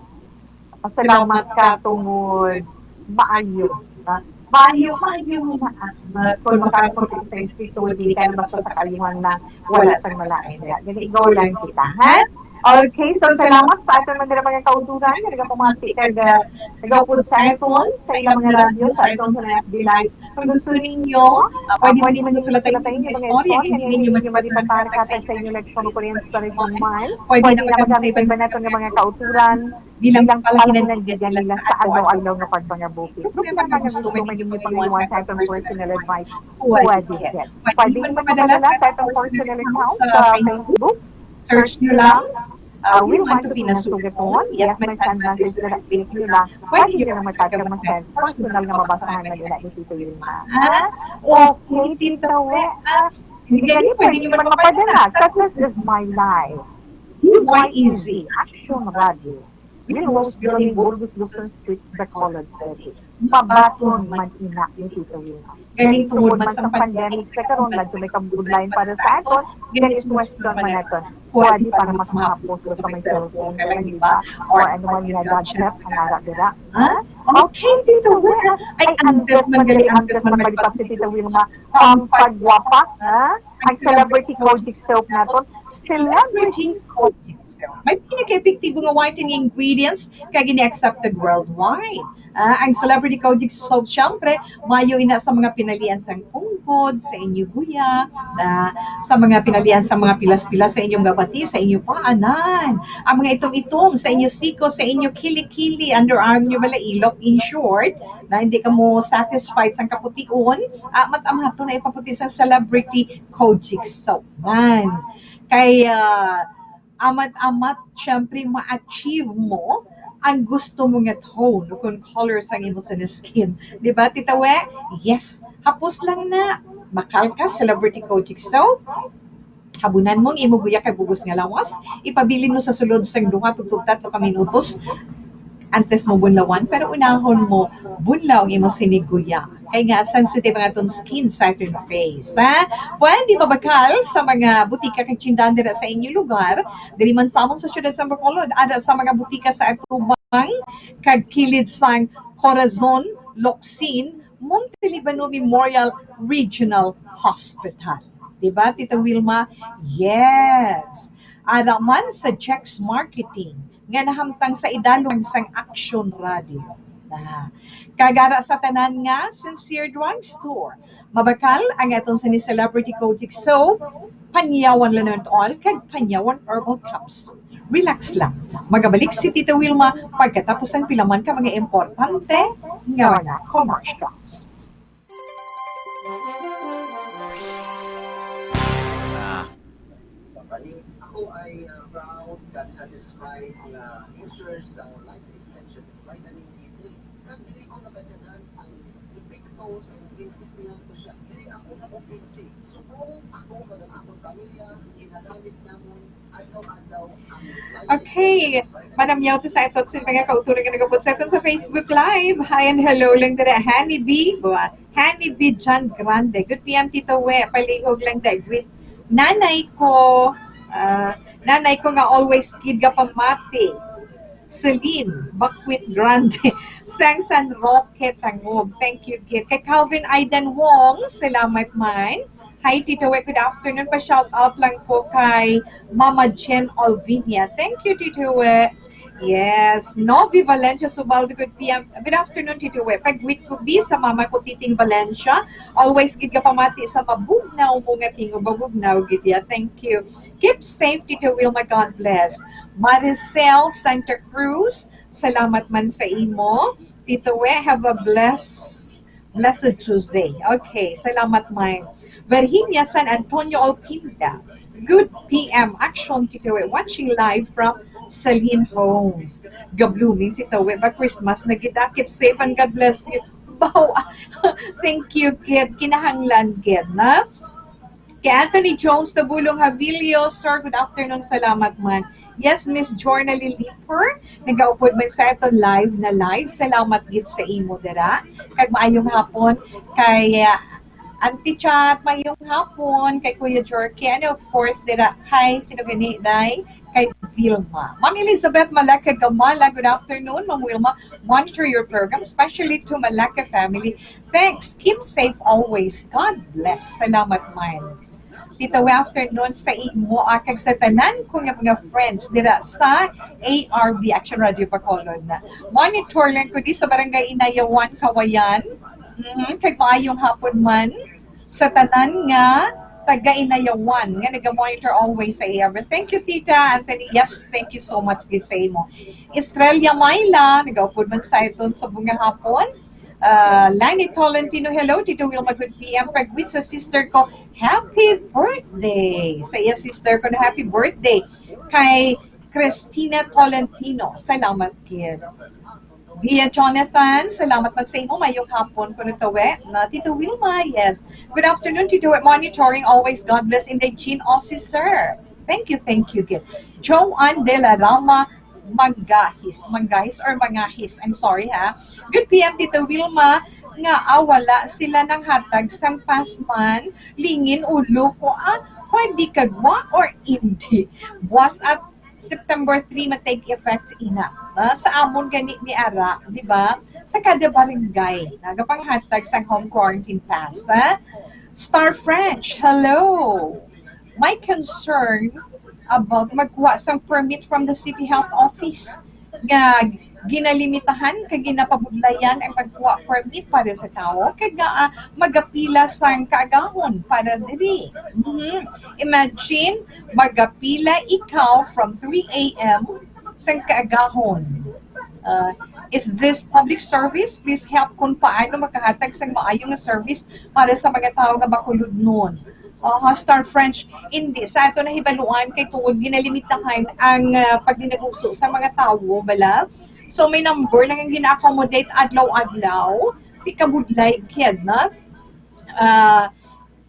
Salamat ka tungod maayo, ha? Maayo, maayo mo na, ah, kung makakulit sa instituto, di ka na magsasakayuhan na wala sang malain. Gani, go lang kita, ha? Okay, so salamat sa aton man dira mga kauturan nga nagapamati kag, ah, nagaupod sa aton, sa ilang mga radyo, sa aton sa F B Live. Kung gusto ninyo, ah, pwede man ninyo sulatan ang inyong istorya, hindi ninyo malipatarkatan sa inyong leksyon o kuryente sa Rizal Mall. Pwede na magamit sa iban naton nga mga kauturan bilang palahinan nga nila sa adlaw-adlaw nga pagpangabuhi. Problema nga gusto man ninyo paiwan sa aton personal advice, pwede gid. Pwede ninyo magpadala sa aton personal account sa Facebook. Search nyo lang, uh, We Want to Be Nasugaton. Yes, may send message na click nyo lang. Pwede nyo lang magtag mag-send personal nga mabasahan na nila ni Tito Wilma. Ha? Okay, Tito Wet. Ah, hindi gani, pwede nyo man magpadala sa This Is My Life. D Y E Z, Action Radio. Greenwalls Building, Burgos, Luzon Street, Bacolod City. Mabaton man ina ni Tito Wilma. Galing tungod man sa pandemic sa karon, medyo may kabudlayan para sa aton, gani sitwasyon man naton. Pwede para mas mahapos sa may cellphone, ka lang, di ba? Or ano man nga gadget ang ara dira. Ha? Okay, Tito Wilma. Ay, antes man gali, antes man malipad si Tito Wilma ang pagwapak, ha? Ang celebrity kojic soap naton, celebrity kojic soap. May pinaka-epektibo nga whitening ingredients kag gini-accepted worldwide. Ah, ang celebrity kojic soap, syempre, maayo ina sa mga pinalian sang pungkod, sa inyo guya, na sa mga pinalian sa mga pilas-pilas sa inyong gabati, sa inyo paanan, ang mga itom-itom sa inyo siko, sa inyo kili-kili, underarm nyo, bala ilok, in short, na hindi ka mo satisfied sang kapution, ah, amat-amaton na ipaputi sa celebrity kojic soap. Nan. Kay, ah, amat-amat, syempre, ma-achieve mo ang gusto mo nga tone o kung color sang imo sa skin. Di ba, Tita We? Yes. Hapos lang na. Bakal ka, celebrity kojic soap. Habunan mo ang imo guya kag bug-os nga lawas. Ipabilin mo sa sulod sang duha tubtob tatlo ka minutos. Antes mo bunlawan, pero unahon mo bunlaw ang imo sini guya. Kay nga sensitive ang aton skin sa aton face, ha? Pwede mabakal sa mga butika kag tindahan dira sa inyo lugar, diri man sa amon sa siyudad sa Bacolod, ada sa mga butika sa atubang kag kilid sang Corazon, Locsin, Monte Libano Memorial Regional Hospital. Di ba, Tita Wilma? Yes. Ada man sa Jex Marketing nga nahamtang sa idalom sang Action Radio. Ah, kag ara sa tanan nga Sincere Drugstore, mabakal ang aton sini celebrity kojic soap, Panyawan Lanol kag Panyawan Herbal Capsule. Relax lang. Magabalik si Tita Wilma pagkatapos ang pila man ka mga importante nga mga commercials. Ah. Ako ay, uh, proud and satisfied nga user sa Life Extension Vitamin D three. Kag dili ko nakadyanan ang epekto sa intestinal ko siya. Dili ako nakumbinsi. So, kung ako kag ang akong pamilya, ginagamit namon adlaw-adlaw ang Life Okay. Extension Vitamin Manamyaw to sa aton sa mga kauturan nga nagapot sa aton sa Facebook Live. Hi and hello lang dira. Honey B. Buwa. Honey B. John Grande. Good P M, Tito We. Palihog lang dira. Greet nanay ko. Ah, nanay ko nga always gid gapamati. Celine Bakwit Grande. Sang San Roque, Tangub. Thank you, gid. Kay Calvin Aidan Wong, salamat man. Hi, Tito We. Good afternoon. Pa-shout out lang ko kay Mama Jen Olvinia. Thank you, Tito We. Yes. Novi Valencia Subaldo, good P M. Good afternoon, Tito We. Pag-greet ko bi sa mama ko, Titing Valencia. Always gid gapamati sa mabugnaw mo nga tingog, mabugnaw gid ya. Thank you. Keep safe, Tito Wilma. God bless. Maricel Santa Cruz, salamat man sa imo. Tito We, have a blessed, blessed Tuesday. Okay, salamat man. Virginia San Antonio Olpinda. Good P M Action, Tito We, watching live from Celine Homes. Ga-blooming si Tito We ba, Christmas na gid. Keep safe and God bless you. Baw, thank you, kid. Kinahanglan, kid, na? Kay Anthony Jones Tabulong Havilio, sir, good afternoon. Salamat man. Yes, Miss Jornaline Liper, nagaupod man sa aton live na live. Salamat gid sa imo dira. Kag maayong hapon kay, uh, Auntie Chat, maayong hapon kay Kuya Jorky, and of course dira kay sino gani, day? Kay Vilma. Ma'am Elizabeth Malaka Gamala, good afternoon, Ma'am Wilma. Monitor your program, especially to Malaka family. Thanks. Keep safe always. God bless. Salamat man. Tita, good afternoon sa imo, ah, kag sa tanan ko nga mga friends dira sa A R B Action Radio Bacolod na. Monitor lang ko di sa Barangay Inayawan, Kawayan. Mhm, kag maayong hapon man sa tanan nga taga Inayawan nga naga-monitor always sa A R B. Thank you, Tita Anthony. Yes, thank you so much gid sa imo. Estrella Myla, nagaupod man sa aton sa bunga hapon. Uh, Lani Tolentino, hello, Tito Wilma, good P M. Pag-greet sa sister ko, happy birthday. Sa iya sister ko na happy birthday. Kay Christina Tolentino, salamat gid. Via Jonathan, salamat man sa imo. Mayong hapon, kuno tawe. Na, Tito Wilma, yes. Good afternoon, Tito Wilma. Monitoring always. God bless. Inday Jean Ossie, sir. Thank you, thank you, gid. Joanne de la Rama, Manggahis. Manggahis or Mangahis? I'm sorry, ha. Good P M, Tito Wilma, nga, ah, wala sila nang hatag sang pasman, lingin, ulo ko, ah, pwede kagwa or hindi? Buwas at September three ma-take effect ina. Ah, sa amon gani ni ara, di ba? Sa kada barangay, nagapanghatag sang home quarantine pass, ha? Star French, hello. My concern about magkuha sang permit from the City Health Office nga ginalimitahan kag ginapabudlayan ang pagkuha permit para sa tawo kag nga, ah, magapila sang kaagahon para diri. Mhm. Imagine, magapila ikaw from three a m sang kaagahon. Uh, is this public service? Please help kung paano makahatag sang maayo nga service para sa mga tawo nga bakulodnon. Aha, Star French, hindi. Sa ato nahibaluan, kay tungod ginalimitahan ang, ah, pagdinaguso sa mga tawo, bala. So, may number lang ang gina-accommodate adlaw-adlaw. Di kabudlay, kid, na? Ah,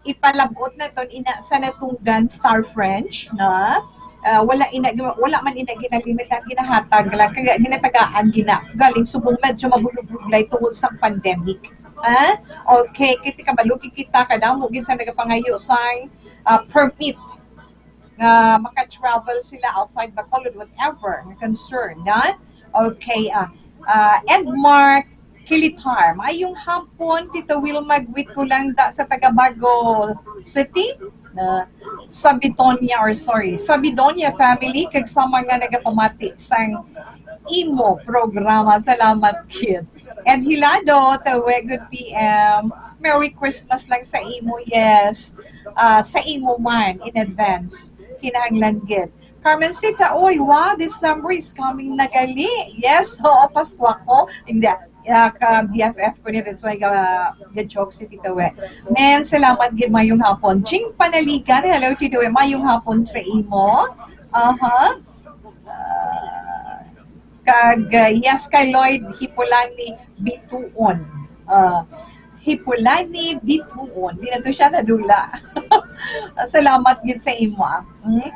ipalabot naton ina sa natungdan Star French, na? Ah, wala ina, wala man ina ginalimitahan, ginahatag lang, kaya ginatagaan gina. Galing subong medyo mabulog-buglay tungod sa pandemic. Ah? Okay, kay ti kabalo gid kita, kadamo gid sa nagapangayo sang, ah, permit nga maka-travel sila outside Bacolod, whatever nga concern, na? Okay, ah, ah, Edmark Kilitar, maayong hapon, Tita Wilma, greet ko lang da sa Tagabago City, na sa Bitonia, or sorry, sa Bidonia family, kag sa mga nagapamati sang imo programa. Salamat, kid. And Hilado, tawe, good P M. Merry Christmas lang sa imo, yes. Ah, sa imo man, in advance. Kinahanglan gid. Carmen Sita, oy, wow, December is coming na gali. Yes, oo, Pasko ako. Hindi, ah, ka B F F ko ni, that's why ga, ga joke si Tita We. Men, salamat gid, mayong hapon. Jing Panaligan, hello, Tita We, mayong hapon sa imo. Aha. Ah, kag, ah, yes, kay Lloyd Hipulani Bituon. Ah, Hipulani Bituon. Di na to siya nadula. Salamat gid sa imo, ah. Hmm?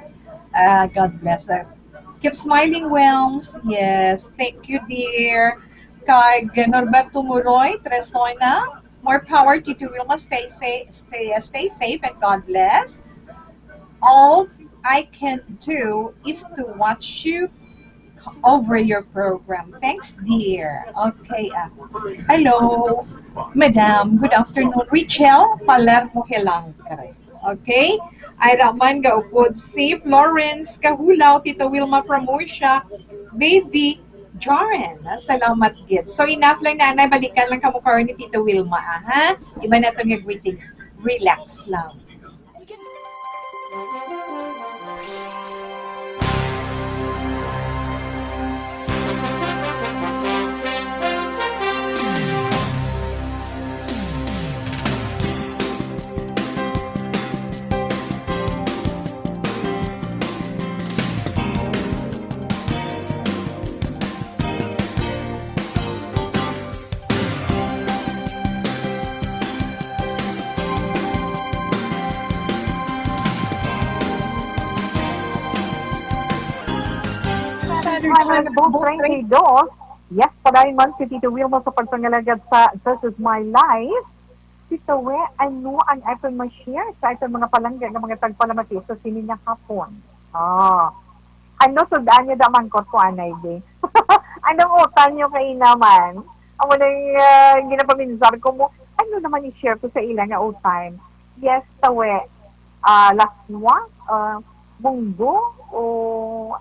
Ah, God bless. Ah, keep smiling, Wilms. Yes, thank you, dear. Kag Norberto Muroy Tresona, more power to you, Wilma. Stay safe, stay, stay safe, and God bless. All I can do is to watch you over your program. Thanks, dear. Okay, ah. Hello, Madam. Good afternoon. Richelle Palermo Hilangre. Okay? Ay, raman gaupod si Florence Kahulaw, Tita Wilma from Murcia, Baby Jaren. Salamat gid. So, enough lang, Nanay. Balikan lang kamo karon ni Tita Wilma, ah, ha? Iba na to nga greetings. Relax lang. One hundred two point three. Yes, padayon man si Tito Wilma sa pagpangalagad sa This Is My Life. Tito We, ano ang aton ma-share sa aton mga palangga nga mga tagpalamati sa sini nga hapon? Ah. Ano sud-an niyo damang ko anay di? Anong utang niyo kay naman? Amo nang ah, ginapaminsar ko mo, ano naman i-share ko sa ila nga utang? Yes, tawe. Ah, laswa, ah, munggo, o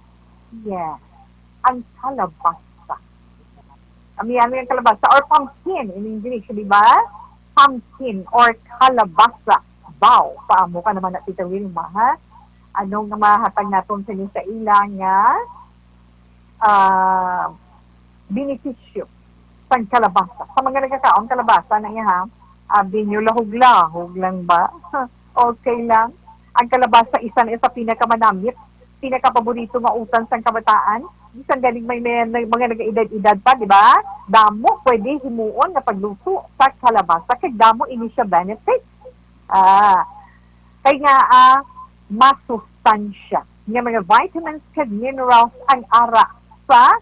yeah, ang kalabasa. Kami ano yung kalabasa or pumpkin in English, di ba? Pumpkin or kalabasa. Baw, paamo ka naman na Tita Wilma, ha? Ano nga mahatag naton sa inyo sa ila nga ah, benepisyo sang kalabasa? Sa mga nagakaon kalabasa na iya, ha? Abi niyo, lahog-lahog lang ba? Okay lang. Ang kalabasa, isa na sa pinakamanamit, pinakapaborito nga utan sang kabataan. Bisan ganing may, may, may mga nag-edad-edad pa, di ba? Damo pwede himuon nga pagluto sa kalabasa. Kay damo ini siya benefit. Ah, kay nga ah, masustansya nga mga vitamins kag minerals ang ara sa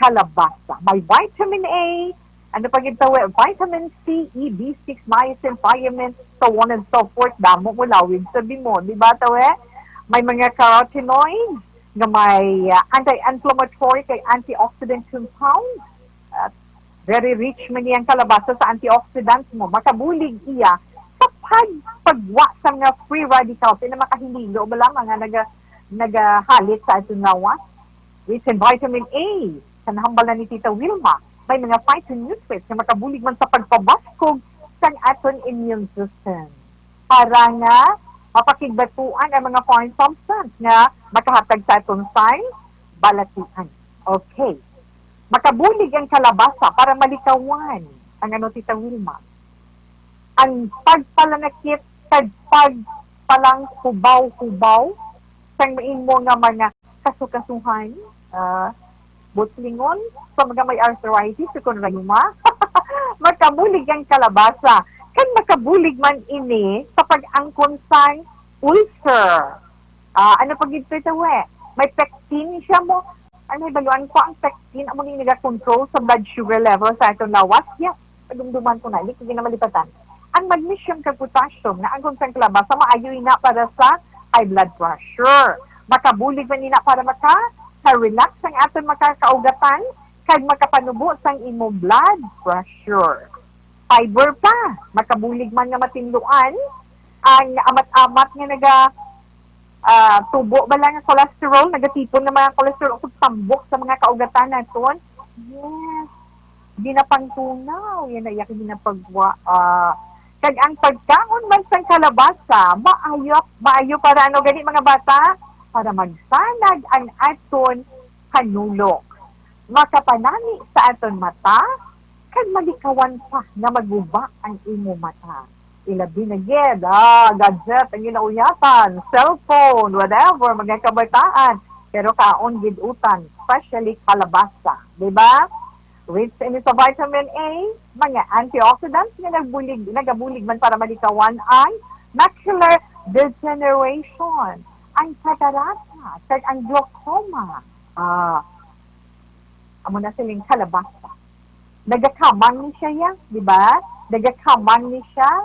kalabasa. May vitamin A, ano pa gid tawe, vitamin C, E, B six, niacin, thiamine, so on and so forth. Damo mo lawig sa bimo, di ba tawe? May mga carotenoids nga may ah, anti-inflammatory kay antioxidant compounds. Ah, very rich man niyang kalabasa sa antioxidants mo. Makabulig iya sa pag pagwa sa mga free radicals, ina makahililo ba lang mga naga, nagahalit sa aton lawas. Rich in vitamin A, sa nahambal na ni Tita Wilma, may mga phytonutrients nga makabulig man sa pagpabaskog sang aton immune system para nga mapakigbatuan ang mga foreign substance nga makahatag sa aton sang balatian. Okay. Makabulig ang kalabasa para malikawan ang ano, Tita Wilma. Ang pagpalanakit kag pagpalanghubaw-hubaw sang imo nga mga kasukasuhan, ah, butlingon, sa mga may arthritis, sa kon rayuma, makabulig ang kalabasa. Kag makabulig man ini sa pag-angkon sang ulcer. Ah, ano pa gid ito, we? May pectin siya mo. Ang nahibaluan ko, ang pectin amo ni nagakontrol sa blood sugar level sa aton lawas. Yes, padumduman ko na, di ko ginamalipatan. Ang magnesium kag potassium nga angkon sang kalabasa maayo ina para sa high blood pressure. Makabulig man ina para maka ka-relax ang aton makakaugatan kag makapanubo sang imo blood pressure. Fiber pa, makabulig man nga matinluan ang amat-amat nga naga ah, tubo ba lang ang cholesterol, nagatipon nga mga cholesterol ug tambok sa mga kaugatan naton. Yes. Ginapangtunaw, yan na iya ginapagwa. Ah, kag ang pagkaon man sang kalabasa, maayo, maayo para ano gani mga bata? Para magsanag ang aton kanulok. Makapanami sa aton mata, kag malikawan pa nga maguba ang imo mata. Ilabi na gid, ah, gadget ang ginauyatan, cellphone, whatever, mga kabataan. Pero kaon gid utan, especially kalabasa, di ba? Rich ini sa vitamin A, mga antioxidants nga nagbulig, nagabulig man para malikawan ang macular degeneration, ang katarata, kag ang glaucoma. Ah, amo na siling kalabasa. Nagakamang ni siya, ya, di ba? Nagakamang ni siya.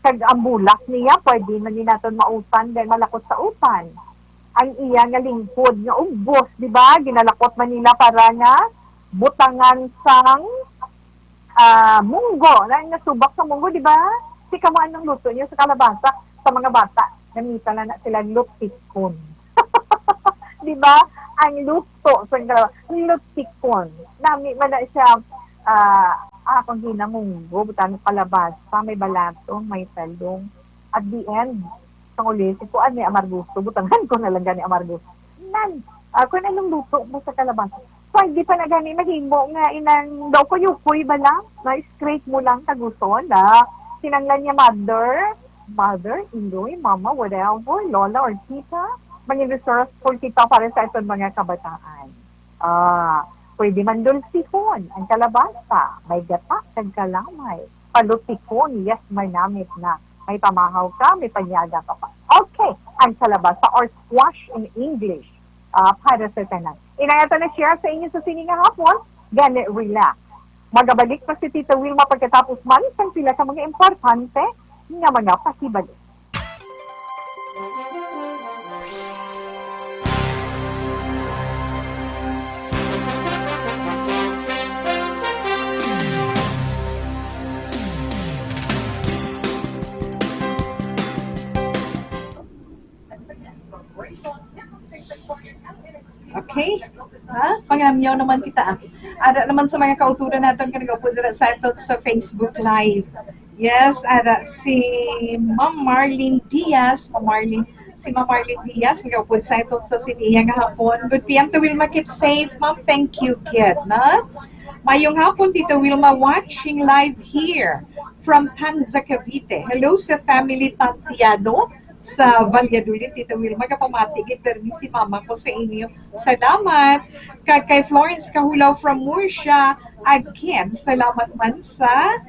Kag ang bulak niya, pwede man ni naton mautan dahil malakot sa utan. Ang iya nga lingkod nga ugbos, di ba? Ginalakot man nila para nga butangan sang ah, munggo. Na, nasubak sa munggo, di ba? Si kamo, anong luto niyo sa kalabasa? Sa mga bata, namita na, na sila lutikon. Di ba? Ang luto sa kalabasa, lutikon. Nami man na siya, ah, akong ginamunggo, butang kalabasa, may balatong, may talong. At the end, sang uli, si kuan ni amargusto, butangan ko na lang gani amargusto. Nan, ah, kung anong luto mo sa kalabasa, pwede pa na gani mahimo nga inang daw kuyokoy ba lang? Na-scrape mo lang taguson, ah. Kinanglan niya mother, mother, indoy, mama, whatever, lola or tita. Mangin resourceful kita para sa aton mga kabataan. Ah, pwede man dulsihon ang kalabasa, may gata kag kalamay. Palutikon, yes, manamit na. May pamahaw ka, may panyaga ka pa. Okay, ang kalabasa or squash in English, ah, para sa tanan. Inay, ato na share sa inyo sa sini nga hapon, gani relax. Magabalik pa si Tita Wilma pagkatapos man sang pila ka mga importante nga mga pahibalo. Okay? Ha? Pangamyaw naman kita, ah. Ada naman sa mga kauturan naton nga nagaupod dira sa aton sa Facebook Live. Yes, ada si Ma'am Marlene Diaz, Ma'am Marlene, si Ma'am Marlene Diaz nagaupod sa aton sa sini nga hapon. Good P M to Wilma, keep safe, Ma'am. Thank you, kid, na. Mayong hapon, Tita Wilma, watching live here from Tanza, Cavite. Hello sa family Tantiado sa Valladolid, Tita Wilma. Kapamati gid permi si mama ko sa inyo. Salamat. Kag kay Florence Kahulaw from Murcia, again, salamat man sa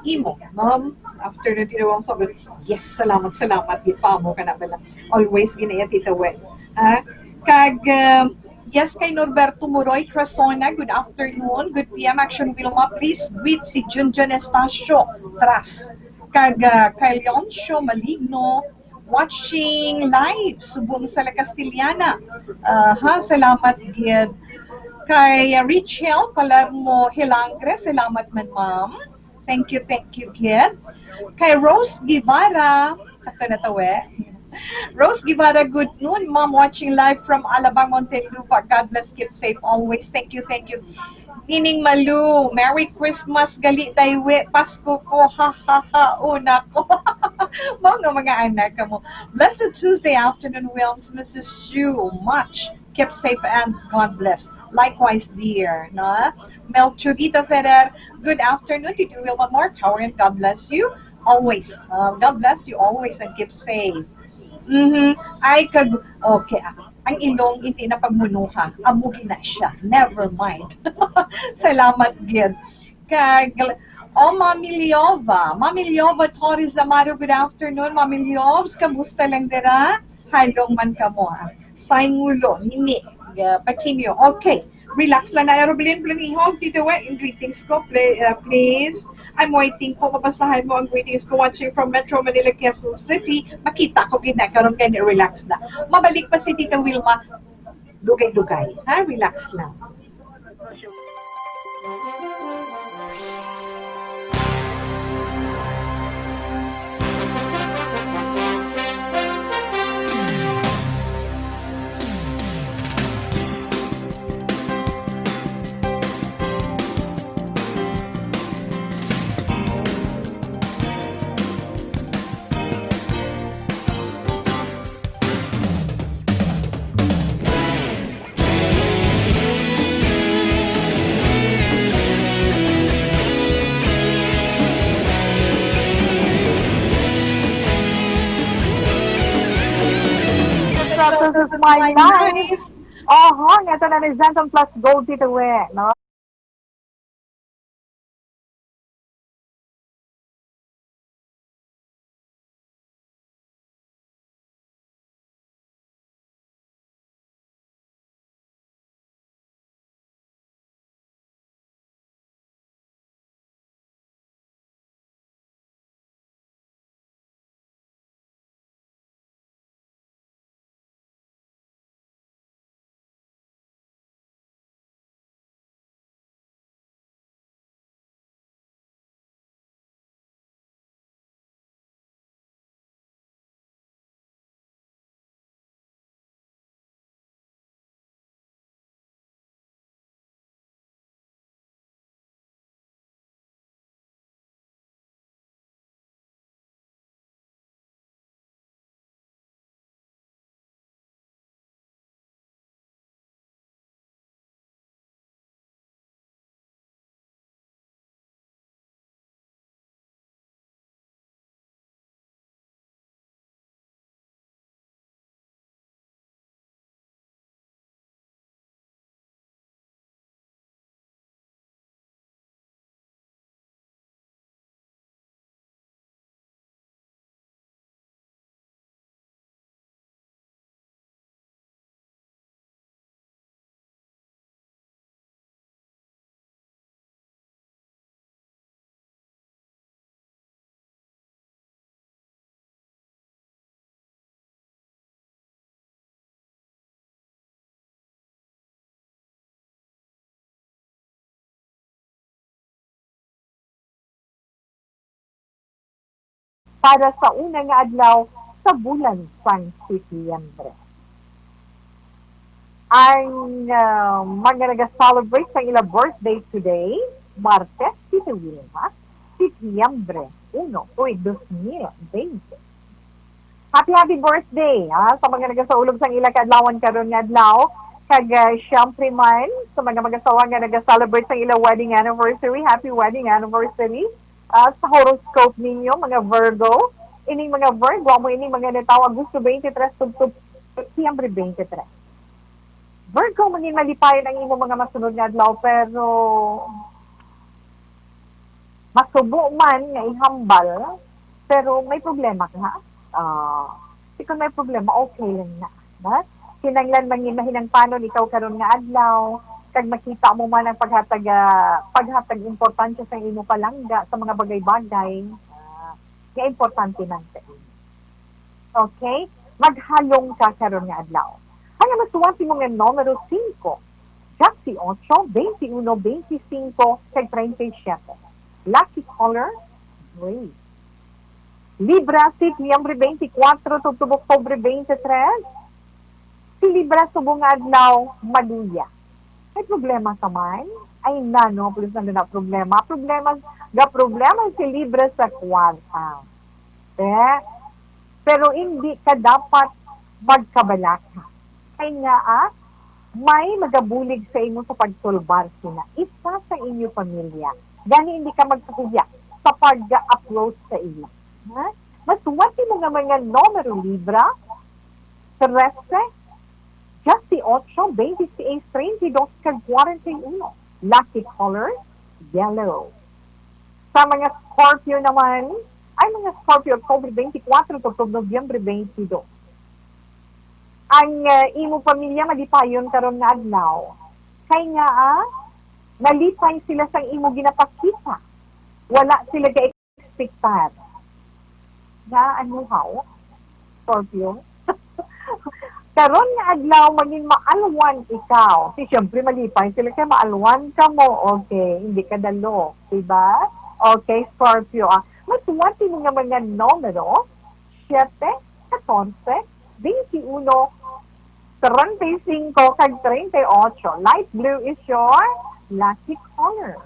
imo, ma'am. After na tinawag sa, yes, salamat, salamat. Di pa mo ka na bala. Always ginaya, Tita Wen. Ha? Kag, um, yes, kay Norberto Moroy Trasona, good afternoon. Good P M, Action Wilma. Please greet si Junjun Estacio Tras. Kag, uh, kay Leoncio Maligno, watching live subong sa La Castellana. Uh, ha, salamat gid. Kay Richel Palermo Hilangre, salamat man, ma'am. Thank you, thank you, kid. Kay Rose Guevara, sakto na to, eh. Rose Guevara, good noon, ma'am, watching live from Alabang, Muntinlupa. God bless, keep safe always. Thank you, thank you. Nining Malu, Merry Christmas gali, daywi, Pasko ko, ha, ha, ha, una ko. Mga, mga anak kamo. Blessed Tuesday afternoon, Wilms, Missus Shu, much. Keep safe and God bless. Likewise, dear, no? Mel Chugito Ferrer, good afternoon, Tito Wilma. More power and God bless you always. Uh, God bless you always and keep safe. Mhm. Ay, kag, okay, ah, ang ilong hindi na pagmunuha. Amo gina siya. Never mind. Salamat gid. Kag, oh, Mami Liova. Mami Liova Torres Amaro, good afternoon, Mami Liovs. Kamusta lang dira? Halong man kamo, ha? Sayngulo, nini, uh, Patinio. Okay. Relax lang na. Robilin Planihog, Tito Wet, yung greetings ko, pl- uh, please. I'm waiting po. Mabasahan mo ang greetings ko. Watching from Metro Manila, Quezon City. Makita ko gina. Karon gani, relax na. Mabalik pa si Tita Wilma. Dugay-dugay. Ha? Relax lang. This is my life. Oho, nga ito na ni Zenton Plus Gold, Tito We, no? para sa una nga adlaw sa bulan sang Setyembre. Ang, ah, mga naga-celebrate sang ila birthday today, Martes, Tita Wilma, Setyembre uno, uy, dos mil bente. Happy, happy birthday, ha, sa mga nagasaulog sang ila kaadlawan karon nga adlaw. Kag, ah, syempre man, sa mga mag-asawa nga naga-celebrate sang ila wedding anniversary, happy wedding anniversary. Ah, sa horoscope ninyo, mga Virgo, ining mga Virgo, amo ining mga natawag Agosto twenty-three tubtob Setyembre twenty-three. Virgo, mangin malipayon ang imo mga masunod nga adlaw, pero masubo man nga ihambal, pero may problema ka, ha? Ah, di kon may problema, okay lang na, ha? Kinahanglan mangin mahinangpanon ikaw karon nga adlaw, kag makita mo man ang paghatag, ah, paghatag importansya sa imo palangga sa mga bagay-bagay, ah, nga importante man sa imo. Okay? Maghalong ka karon nga adlaw. Ang masuwati mo nga numero singko, dieciocho, veintiuno, veinticinco, kag treinta y siete. Lucky color, gray. Libra, Setyembre twenty-four tubtob Oktubre twenty-three. Si Libra subong nga adlaw, maluya. May problema ka man? Ay, nano, pulos na na problema. Problema, ga problema si Libra sa kwarta. Eh, pero hindi ka dapat magkabalaka. Kay nga, ah, may magabulig sa imo sa pagsulbar sina isa sa inyo pamilya. Gani hindi ka magkahuya sa pag-approach sa ila. Ha? Masuwat mo nga mga numero, Libra, trese, dieciocho, veintiséis, treinta y dos, kag kwarenta y uno. Lucky color, yellow. Sa mga Scorpio naman, ay mga Scorpio, October twenty-four tubtob Nobyembre twenty-two. Ang, eh, imo pamilya malipayon karon nga adlaw. Kay nga, ah, nalipay sila sang imo ginapakita. Wala sila ga-expectar. Nga, ano, haw? Scorpio? Karon nga adlaw, maging maalwan ikaw. Si, siyempre, malipay sila kay maalwan ka mo. Okay, hindi ka dalo. Diba? Okay, Scorpio. Ah, masuwat mo nga mga numero, siete, catorce, veintiuno, treinta y cinco, kag treinta y ocho. Light blue is your lucky color.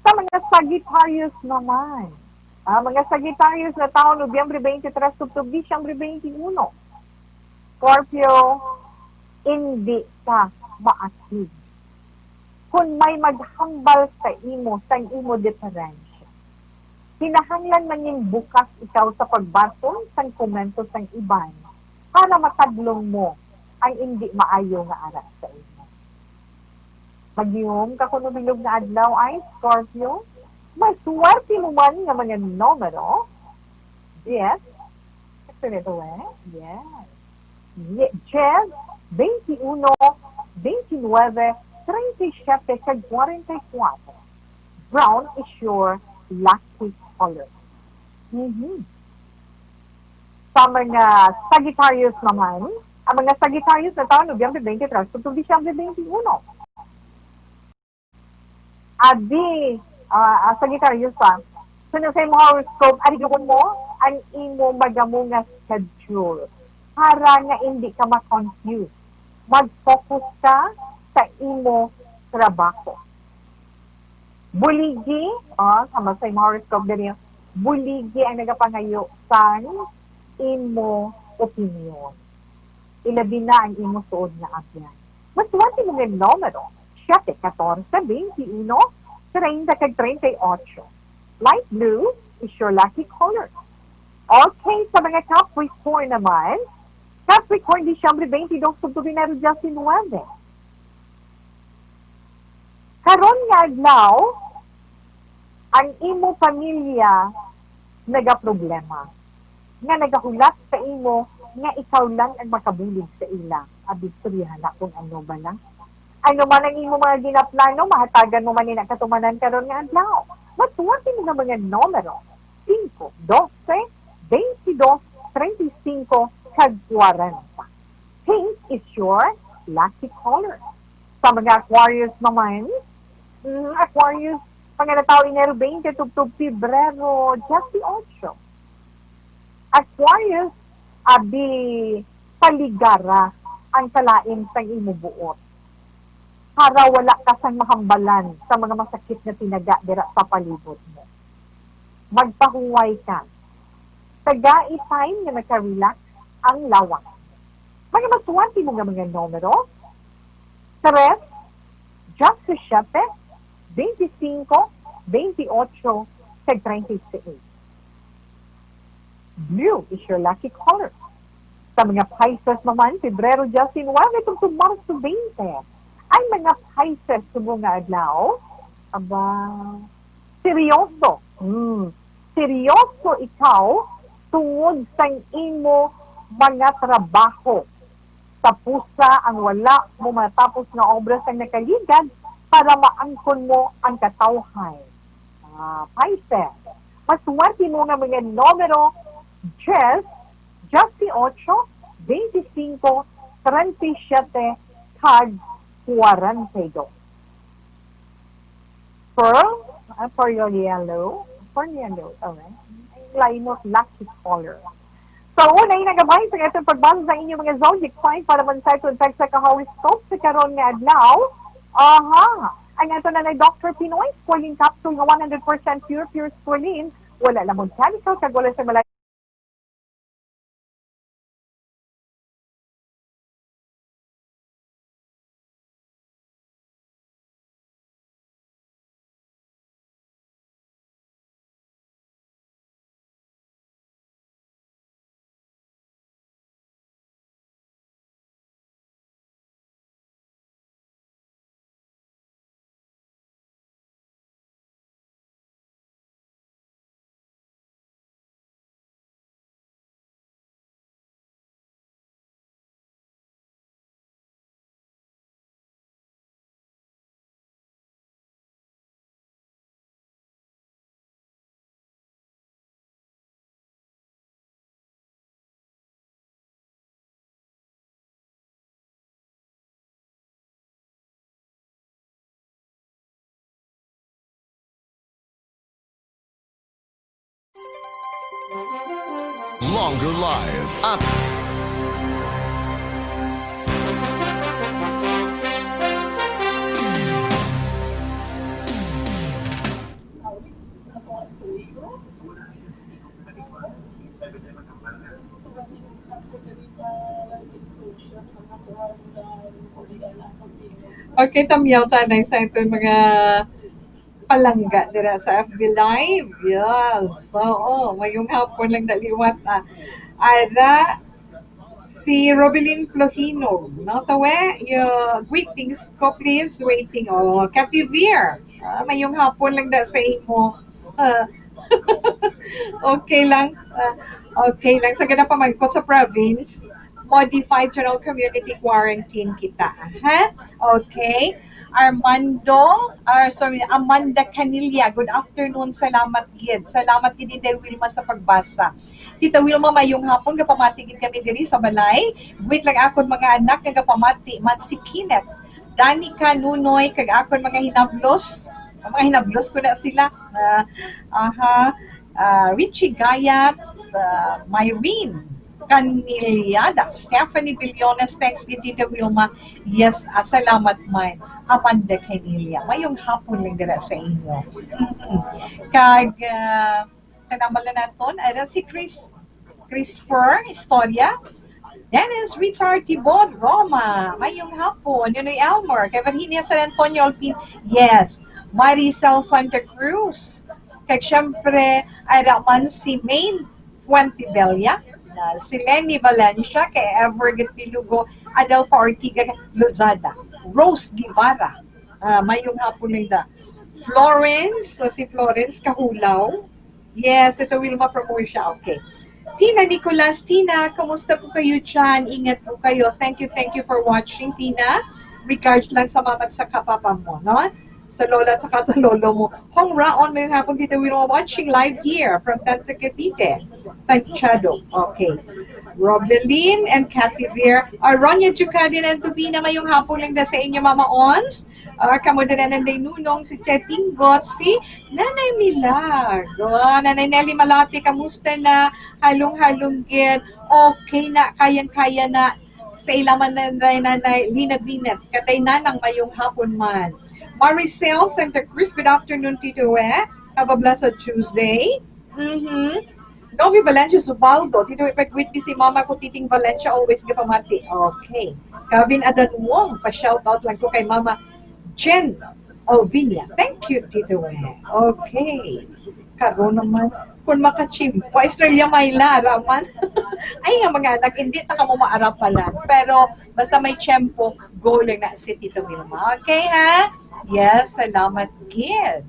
Sa mga Sagittarius naman, ah, mga Sagittarius nga tawo Nobyembre twenty-three tubtob Disyembre twenty-uno. Scorpio, indi ka maasig. Kon may maghambal sa imo sang imo diferensya, kinahanglan mangin bukas ikaw sa pagbaton sang komento sang iban para matadlong mo ang indi maayo nga ara sa imo. Magihom ka kuno bilog nga adlaw ay, Scorpio. May swerte mo man nga mga numero. Yes. Ito nito eh. Yes. Ye-, Jeff, twenty-uno, twenty-nueve, treinta y siete, kag kwarenta y kuwatro. Brown is your lucky color. Mhm. Sa mga Sagittarius naman, ang mga Sagittarius nga tawo Nobyembre twenty-three tubtob Disyembre twenty-uno. Abi, ah, ah, Sagittarius pa. Sunod sa imo horoscope, ari mo ang imo magamo nga schedule para nga hindi ka ma-confuse. Mag-focus ka sa imo trabaho. Buligi, ah, sama sa imo horoscope diri, buligi ang nagapangayo sang imo opinyon. Ilabi na ang imo suod nga abyan. Mas swerte mo nga numero, siete, catorce, veintiuno, treinta, kag treinta y ocho. Light blue is your lucky color. Okay, sa mga Capricorn naman, Capricorn, Disyembre twenty-dos, tubtob Enero diecinueve. Karon nga adlaw, ang imo pamilya nagaproblema, nga nagahulat sa imo nga ikaw lang ang makabulig sa ila. Abi, istoryahan na kung ano ba lang. Ano man ang imo mga ginaplano, mahatagan mo man ni katumanan karon nga adlaw. Mas swerte mo nga mga numero, singko, dose, veintidós, treinta y cinco, kag kwarenta. Pink is your lucky color. Sa mga Aquarius naman, mm, Aquarius, mga natawo Enero twenty tubtob Pebrero dieciocho. Aquarius, abi, paligara ang kalain sang imo buot, para wala ka sang mahambalan sa mga masakit nga tinaga dira sa palibot mo. Magpahuway ka. Tagai time nga naka-relax ang lawas. Mga maswerte mo nga mga numero, tres, disisiete, twenty-cinco, twenty-ocho, kag treinta y seis. Blue is your lucky color. Sa mga Pisces naman, Pebrero diyasinuwebe tubtob Marso twenty. Ang mga Pisces subong nga adlaw, aba, seryoso. Hmm. Seryoso ikaw tungod sang imo mga trabaho. Tapusa ang wala mo matapos nga obra sang nakaligad para maangkon mo ang katawhay. Ah, Pisces, maswerte mo nga mga numero, diyes, diyesyocho, beintisinko, treinta y siete, kag kwarenta y dos. Pearl, ah, for your yellow, for yellow, okay. Ang lain mo, lucky color. So, una, ina gabay sa atong pagbasa sa inyong mga zodiac sign para man sa atong tagsa ka horoscope sa karon nga adlaw. Aha! Ang ato na Doctor Pinoy, squalene capsule nga one hundred percent pure, pure squalene. Wala lamang chemical, kag wala sa malay. Longer life. At Okay, tamyaw ta na sa itong mga palangga dira sa F B Live. Yes. Oo, mayong hapon lang daliwat, ah. Ara, si Robilin Plotino, no? Tawe, your greetings ko, please. Waiting. Oh, Kativir. Ah, mayong hapon lang da sa imo. Ah, okay lang. Ah, okay lang. Sa gana pamangkot sa province, modified general community quarantine kita. Ha? Okay. Armando, or sorry, Amanda Canilla, good afternoon. Salamat gid. Salamat gid, Inday Wilma, sa pagbasa. Tita Wilma, mayong hapon, gapamati gid kami diri sa balay. Greet lang akon mga anak nga gapamati man si Kenneth, Danica Nunoy, kag akon mga hinablos. Mga hinablos ko na sila. Ah, aha. Ah, Richie Gayat, ah, Myrene Caniliada, Stephanie Billones, thanks gid, Tita Wilma. Yes, ah, salamat man. Amanda Canilla. Mayong hapon lang dira sa inyo. Mm. Kag, ah, sa number na naton, ara si Chris, Christopher Istorya, Dennis Richard Tibon Roma, mayong hapon. Yun ay Elmer, kay Virginia San Antonio Alpin, yes. Maricel Santa Cruz, kag syempre, ara man si Maine Fuentebella, na si Lenny Valencia, kay Ever Gatilugo, Adelfa Ortiga Lozada, Rose Guevara, ah, mayong hapon, Linda. Florence, so si Florence Kahulaw, Yes, ito Wilma from Murcia. Okay. Tina Nicolas, Tina, kamusta po kayo dyan? Ingat po kayo. Thank you, thank you for watching, Tina. Regards lang sa mama at sa kapapa mo, no? Sa lola at saka sa lolo mo. Hong Raon, mayong hapon, Tita Wilma, watching live here from Tanza, Cavite. Tanchado. Okay. Robelin and Cathy Vir. Aronia Jucadin and Tubina, mayong hapon lang na sa inyo, Mama Ons. Ah, kamo din na nanday Nunong, si Che Pinggot, si Nanay Milag. Oh, Nanay Nelly Malate, kamusta na? Halong-halong gid. Okay na, kayang-kaya na. Sa ilaman na Nanay, Nanay Lina Binet, katay Nanang, mayong hapon man. Maricel Santa Cruz, good afternoon, Tito eh. Have a blessed Tuesday. Mm-hmm. Novi Valencia Zubaldo, Tito eh, pag-greet ni si Mama ko, Titing Valencia, always gapamati. Okay. Calvin Adan Wong, pa-shout out lang ko kay Mama Jen Alvinia. Thank you, Tito eh. Okay. Karon naman, kung makachimpo, Estrella Mayla, raman. Ay, nga mga anak, hindi ta kamo maarapalan. Pero basta may tiyempo, go lang na si Tito Vilma. Okay, ha? Yes, salamat gid.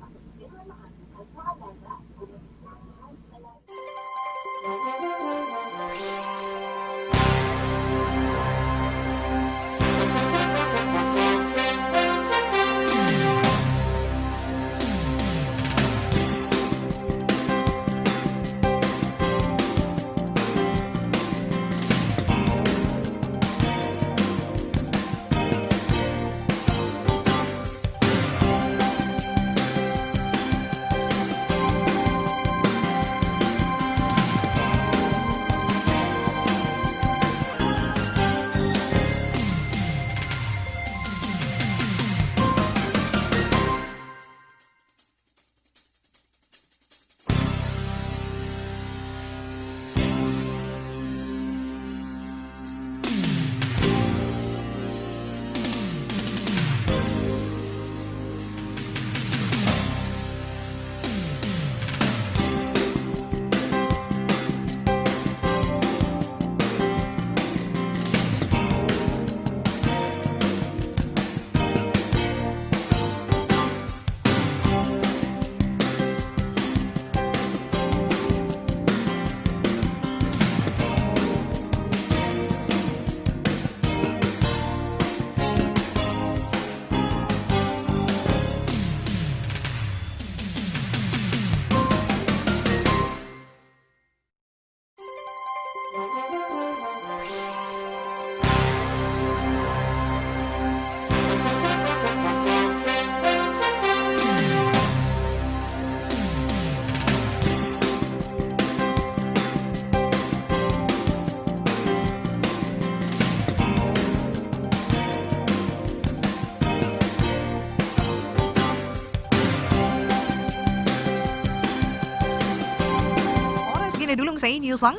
Oras ginadulong sa inyo sang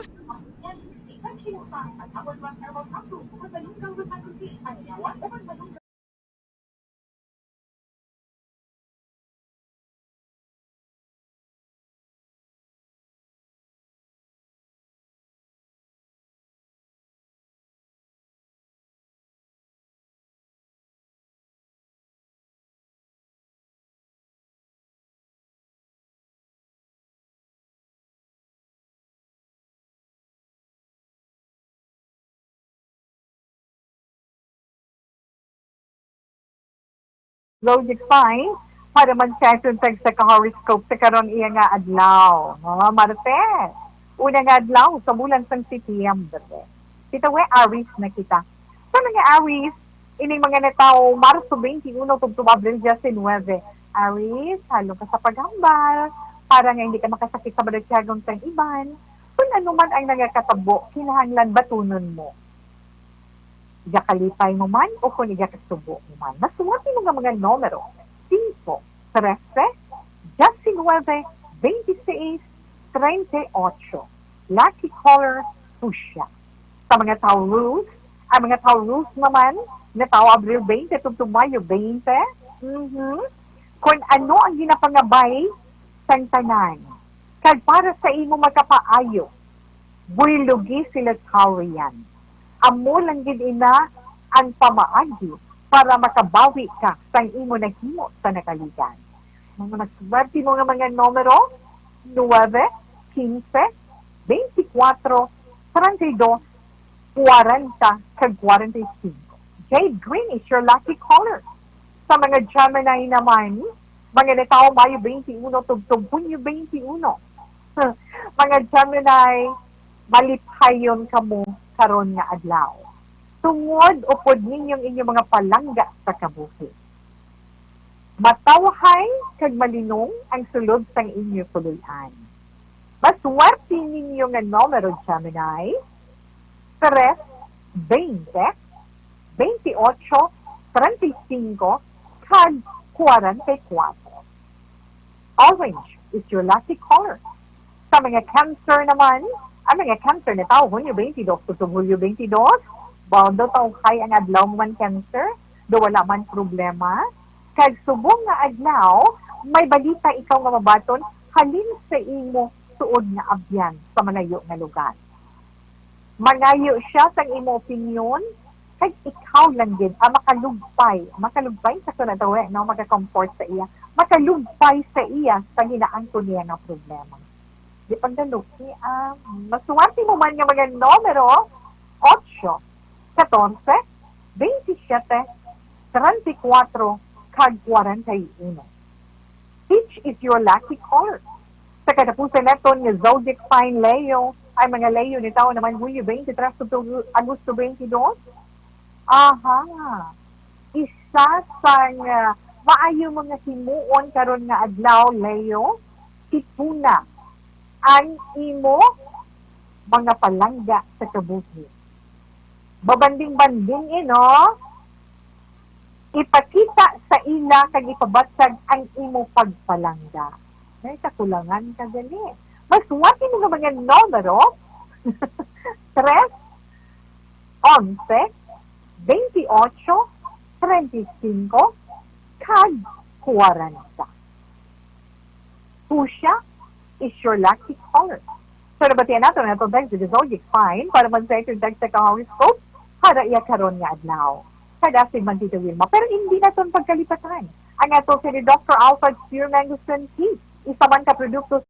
Logic Fine, para man sa aton tag sa ka-horoscope sa karon iya nga adlaw. Oh, Marte, una nga adlaw sa bulan sang Setyembre. Kita we, Aries na kita. Sa mga Aries, ining mga natawo Marso twenty-one tubtob Abril nineteen. Aries, halong ka sa paghambal para nga hindi ka makasakit sa balatyagon sang iban. Kung ano man ang nagakatabo, kinahanglan batunon mo. Igakalipay mo man o kung igakasubo mo man. Masuwat nimo nga mga numero, singko, trese, diecinuebe, veintiseis, treinta y ocho. Lucky color, fuchsia. Sa mga Taurus, ang mga Taurus naman, nga tawo Abril twenty tubtob Mayo twenty, mhm, kung ano ang ginapangabay sang tanan, kag para sa imo makapaayo, buylogi sila Taurian. Amo lang gid ina ang pamaagi para makabawi ka sang imo nahimo sa nakaligan. Mga maswerte mo nga mga numero, nuebe, quince, veinticuatro, treinta y dos, kwarenta, kag kwarenta y cinco. Jade green is your lucky color. Sa mga Gemini naman, mga natawo Mayo twenty-one tubtob Hunyo twenty-one. Mga Gemini, Maliphayon kamo karon nga adlaw, tungod upod ninyo ang inyo mga palangga sa kabuhi. Matawhay kag malinong ang sulod sang inyo puloy-an. Maswerte ninyo nga numero, Gemini, tres, veinte, veintiocho, treinta y cinco, kag kwarenta y kuwatro. Orange is your lucky color. Sa mga Cancer naman, ang mga Cancer nga tawo, Hunyo twenty-two tubtob Hulyo twenty-two, bawal daw tawhay ang adlaw mo man, Cancer, daw wala man problema. Kag subong nga adlaw, may balita ikaw nga mabaton halin sa imo suod nga abyan sa malayo nga lugar. Mangayo siya sang imo opinyon, kag ikaw lang gid ang makalugpay, makalugpay sa kuno tawo, no, maka-comfort sa iya, makalugpay sa iya sa ginaangkon niya nga problema. Di pagdaluki, ah, maswerte mo man nga mga numero, ocho, katorse, veintisiete, treinta y cuatro, kag kwarenta y uno. Peach is your lucky color. Sa katapusan naton nga zodiac sign, Leo, ang mga Leo ni tawo naman Hunyo twenty-three to Agosto twenty-two. Aha. Isa sang, ah, maayo mga himuon karon nga adlaw, Leo, tipuna ang imo mga palangga sa kabuhi. Babanding-banding, eh, no? Ipakita sa ila kag ipabatyag ang imo pagpalangga. May kakulangan ka gani. Maswerte mo nga mga numero, tres, onse, veintiocho, treinta y cinco, kag kwarenta. Fuchsia is your lucky color. So, nabatian nato na itong text sa zodiac sign para man sa itong text sa horoscope para iya karon nga adlaw. Kadasig man, Tita Wilma. Pero hindi naton pagkalipatan ang ato si Doctor Alfred Spear Manguson Tea, isa man ka produkto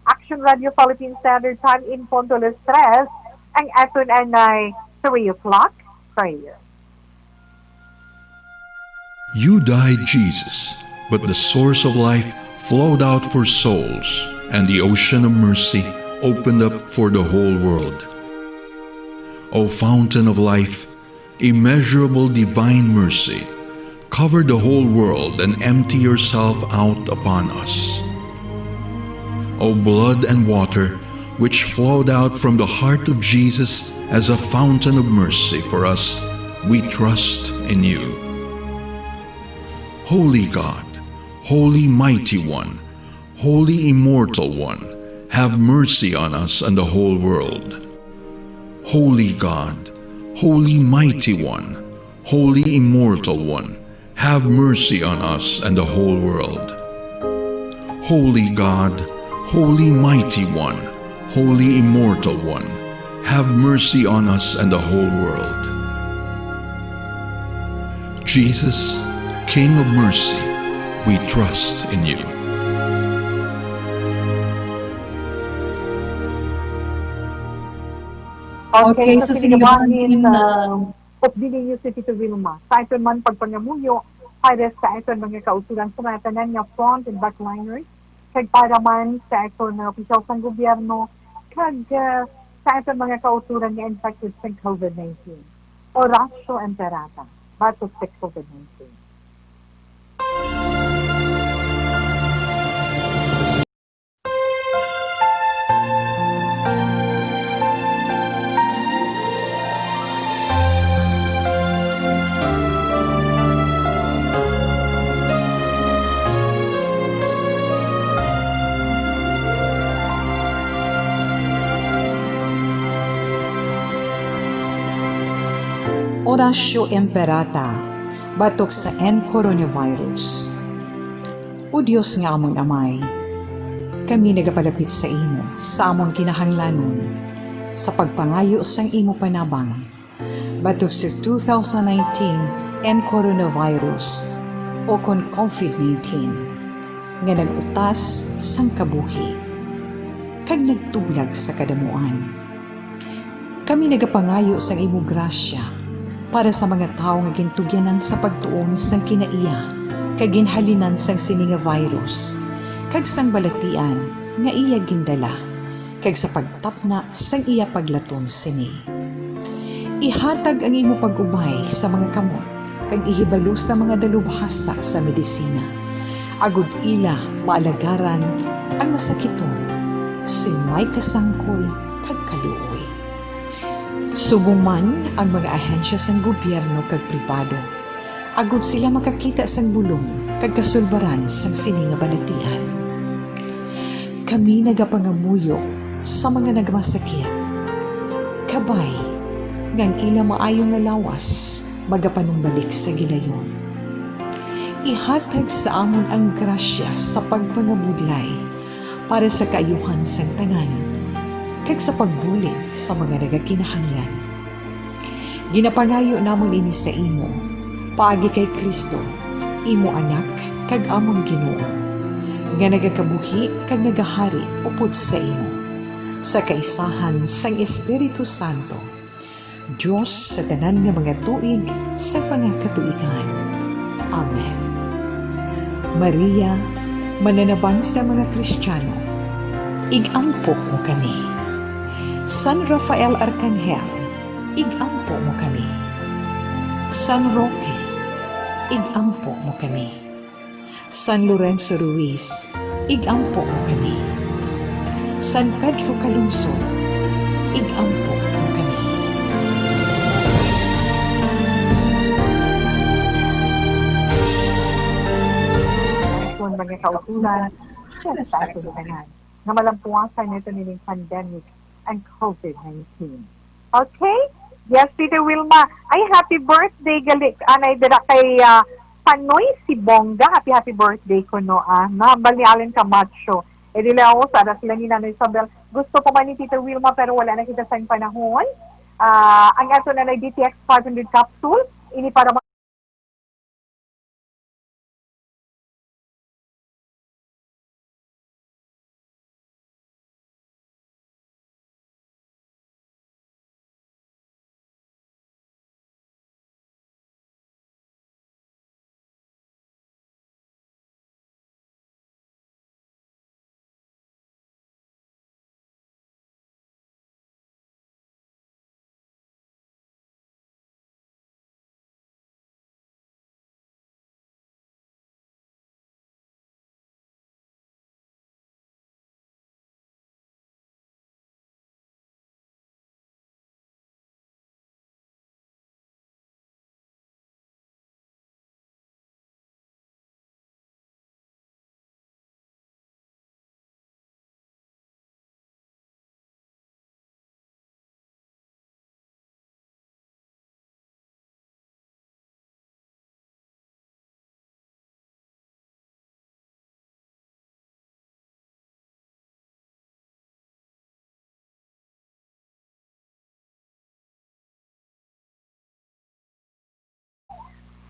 Action Radio Philippine Standard Time in punto alas tres, ang aton anay three o'clock prayer. You died, Jesus, but the source of life flowed out for souls, and the ocean of mercy opened up for the whole world. O fountain of life, immeasurable divine mercy, cover the whole world and empty yourself out upon us. O blood and water, which flowed out from the heart of Jesus as a fountain of mercy for us, we trust in you. Holy God, Holy Mighty One, Holy Immortal One, have mercy on us and the whole world. Holy God, Holy Mighty One, Holy Immortal One, have mercy on us and the whole world. Holy God, Holy Mighty One, Holy Immortal One, have mercy on us and the whole world. Jesus, King of mercy, we trust in you. Okay, so sinigawan ni, uh, Updili niyo si Tito Wilma. Sa aton man pagpangamuyo, para sa aton mga kauturan sa mga tanan nga front and backliners, kag para man sa aton mga opisyal sang gobyerno, kag, ah, sa aton mga kauturan nga infected sa COVID nineteen. Oratio Imperata, batok sa COVID nineteen. Oratio Imperata, batok sa N coronavirus. O Dios nga amon Amay, kami nagapalapit sa imo sa amon kinahanglanon sa pagpangayo sang imo panabang batok sa two thousand nineteen N coronavirus o kon covid nineteen nga nag-utas sang kabuhi kag nagtublag sa kadamuan. Kami nagapangayo sang imo grasya para sa mga tawo nga gintugyanan sa pagtuon sang kinaiya kag ginhalinan sang sini nga virus, kag sang balatian nga iya gindala, kag sa pagtapna sang iya paglaton sini. Ihatag ang imo pag-ubay sa mga kamot kag ihibalo sa mga dalubhasa sa medisina, agod ila maalagaran ang masakiton sing may kasangkol kag kaluoy. Subong man ang mga ahensya sang gobyerno kag pribado, agod sila makakita sang bulong kag kasulbaran sang sini nga balatian. Kami nagapangamuyo sa mga nagmasakit, kabay nga ang ila maayo nga lawas magapanumbalik sa gilayon. Ihatag sa amon ang grasya sa pagpangabudlay para sa kaayuhan sang tanan, kag sa pagbulig sa mga nagakinahanglan. Ginapangayo namon ini sa imo, paagi kay Cristo, imo Anak kag amon Ginoo, nga nagakabuhi kag nagahari upod sa imo, sa kaisahan sang Espiritu Santo, Dios sa tanan nga mga tuig sa mga katuigan. Amen. Maria, mananabang sa mga Kristiyano, ig-ampo mo kami. San Rafael Arkanghel, ig-ampo mo kami. San Roque, ig-ampo mo kami. San Lorenzo Ruiz, ig-ampo mo kami. San Pedro Calungsod, ig-ampo mo kami. Kung mga kautulan, siya sa aton tanan, nga malampuasan nato nining pandemic ang covid nineteen. Okay? Yes, Tita Wilma. Ay, happy birthday, gali, anay dira kay, ah, Panoy si Bongga. Happy, happy birthday ko, no, ah. Nahambal ni Allen Camacho. E di, Leo, sa aras sila ni Nanay Isabel. Gusto ko man ni Tita Wilma, pero wala na kita sa panahon. Ah, ang ato na na D T X five hundred capsule, ini para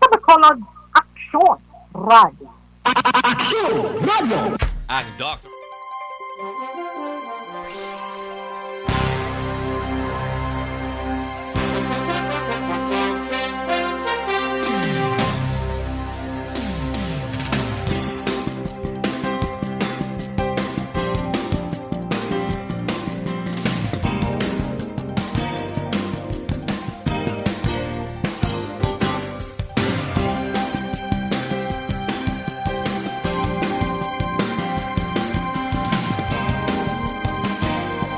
Sa Bacolod, Aksyon Radio. Aksyon Radio. Ang Doctor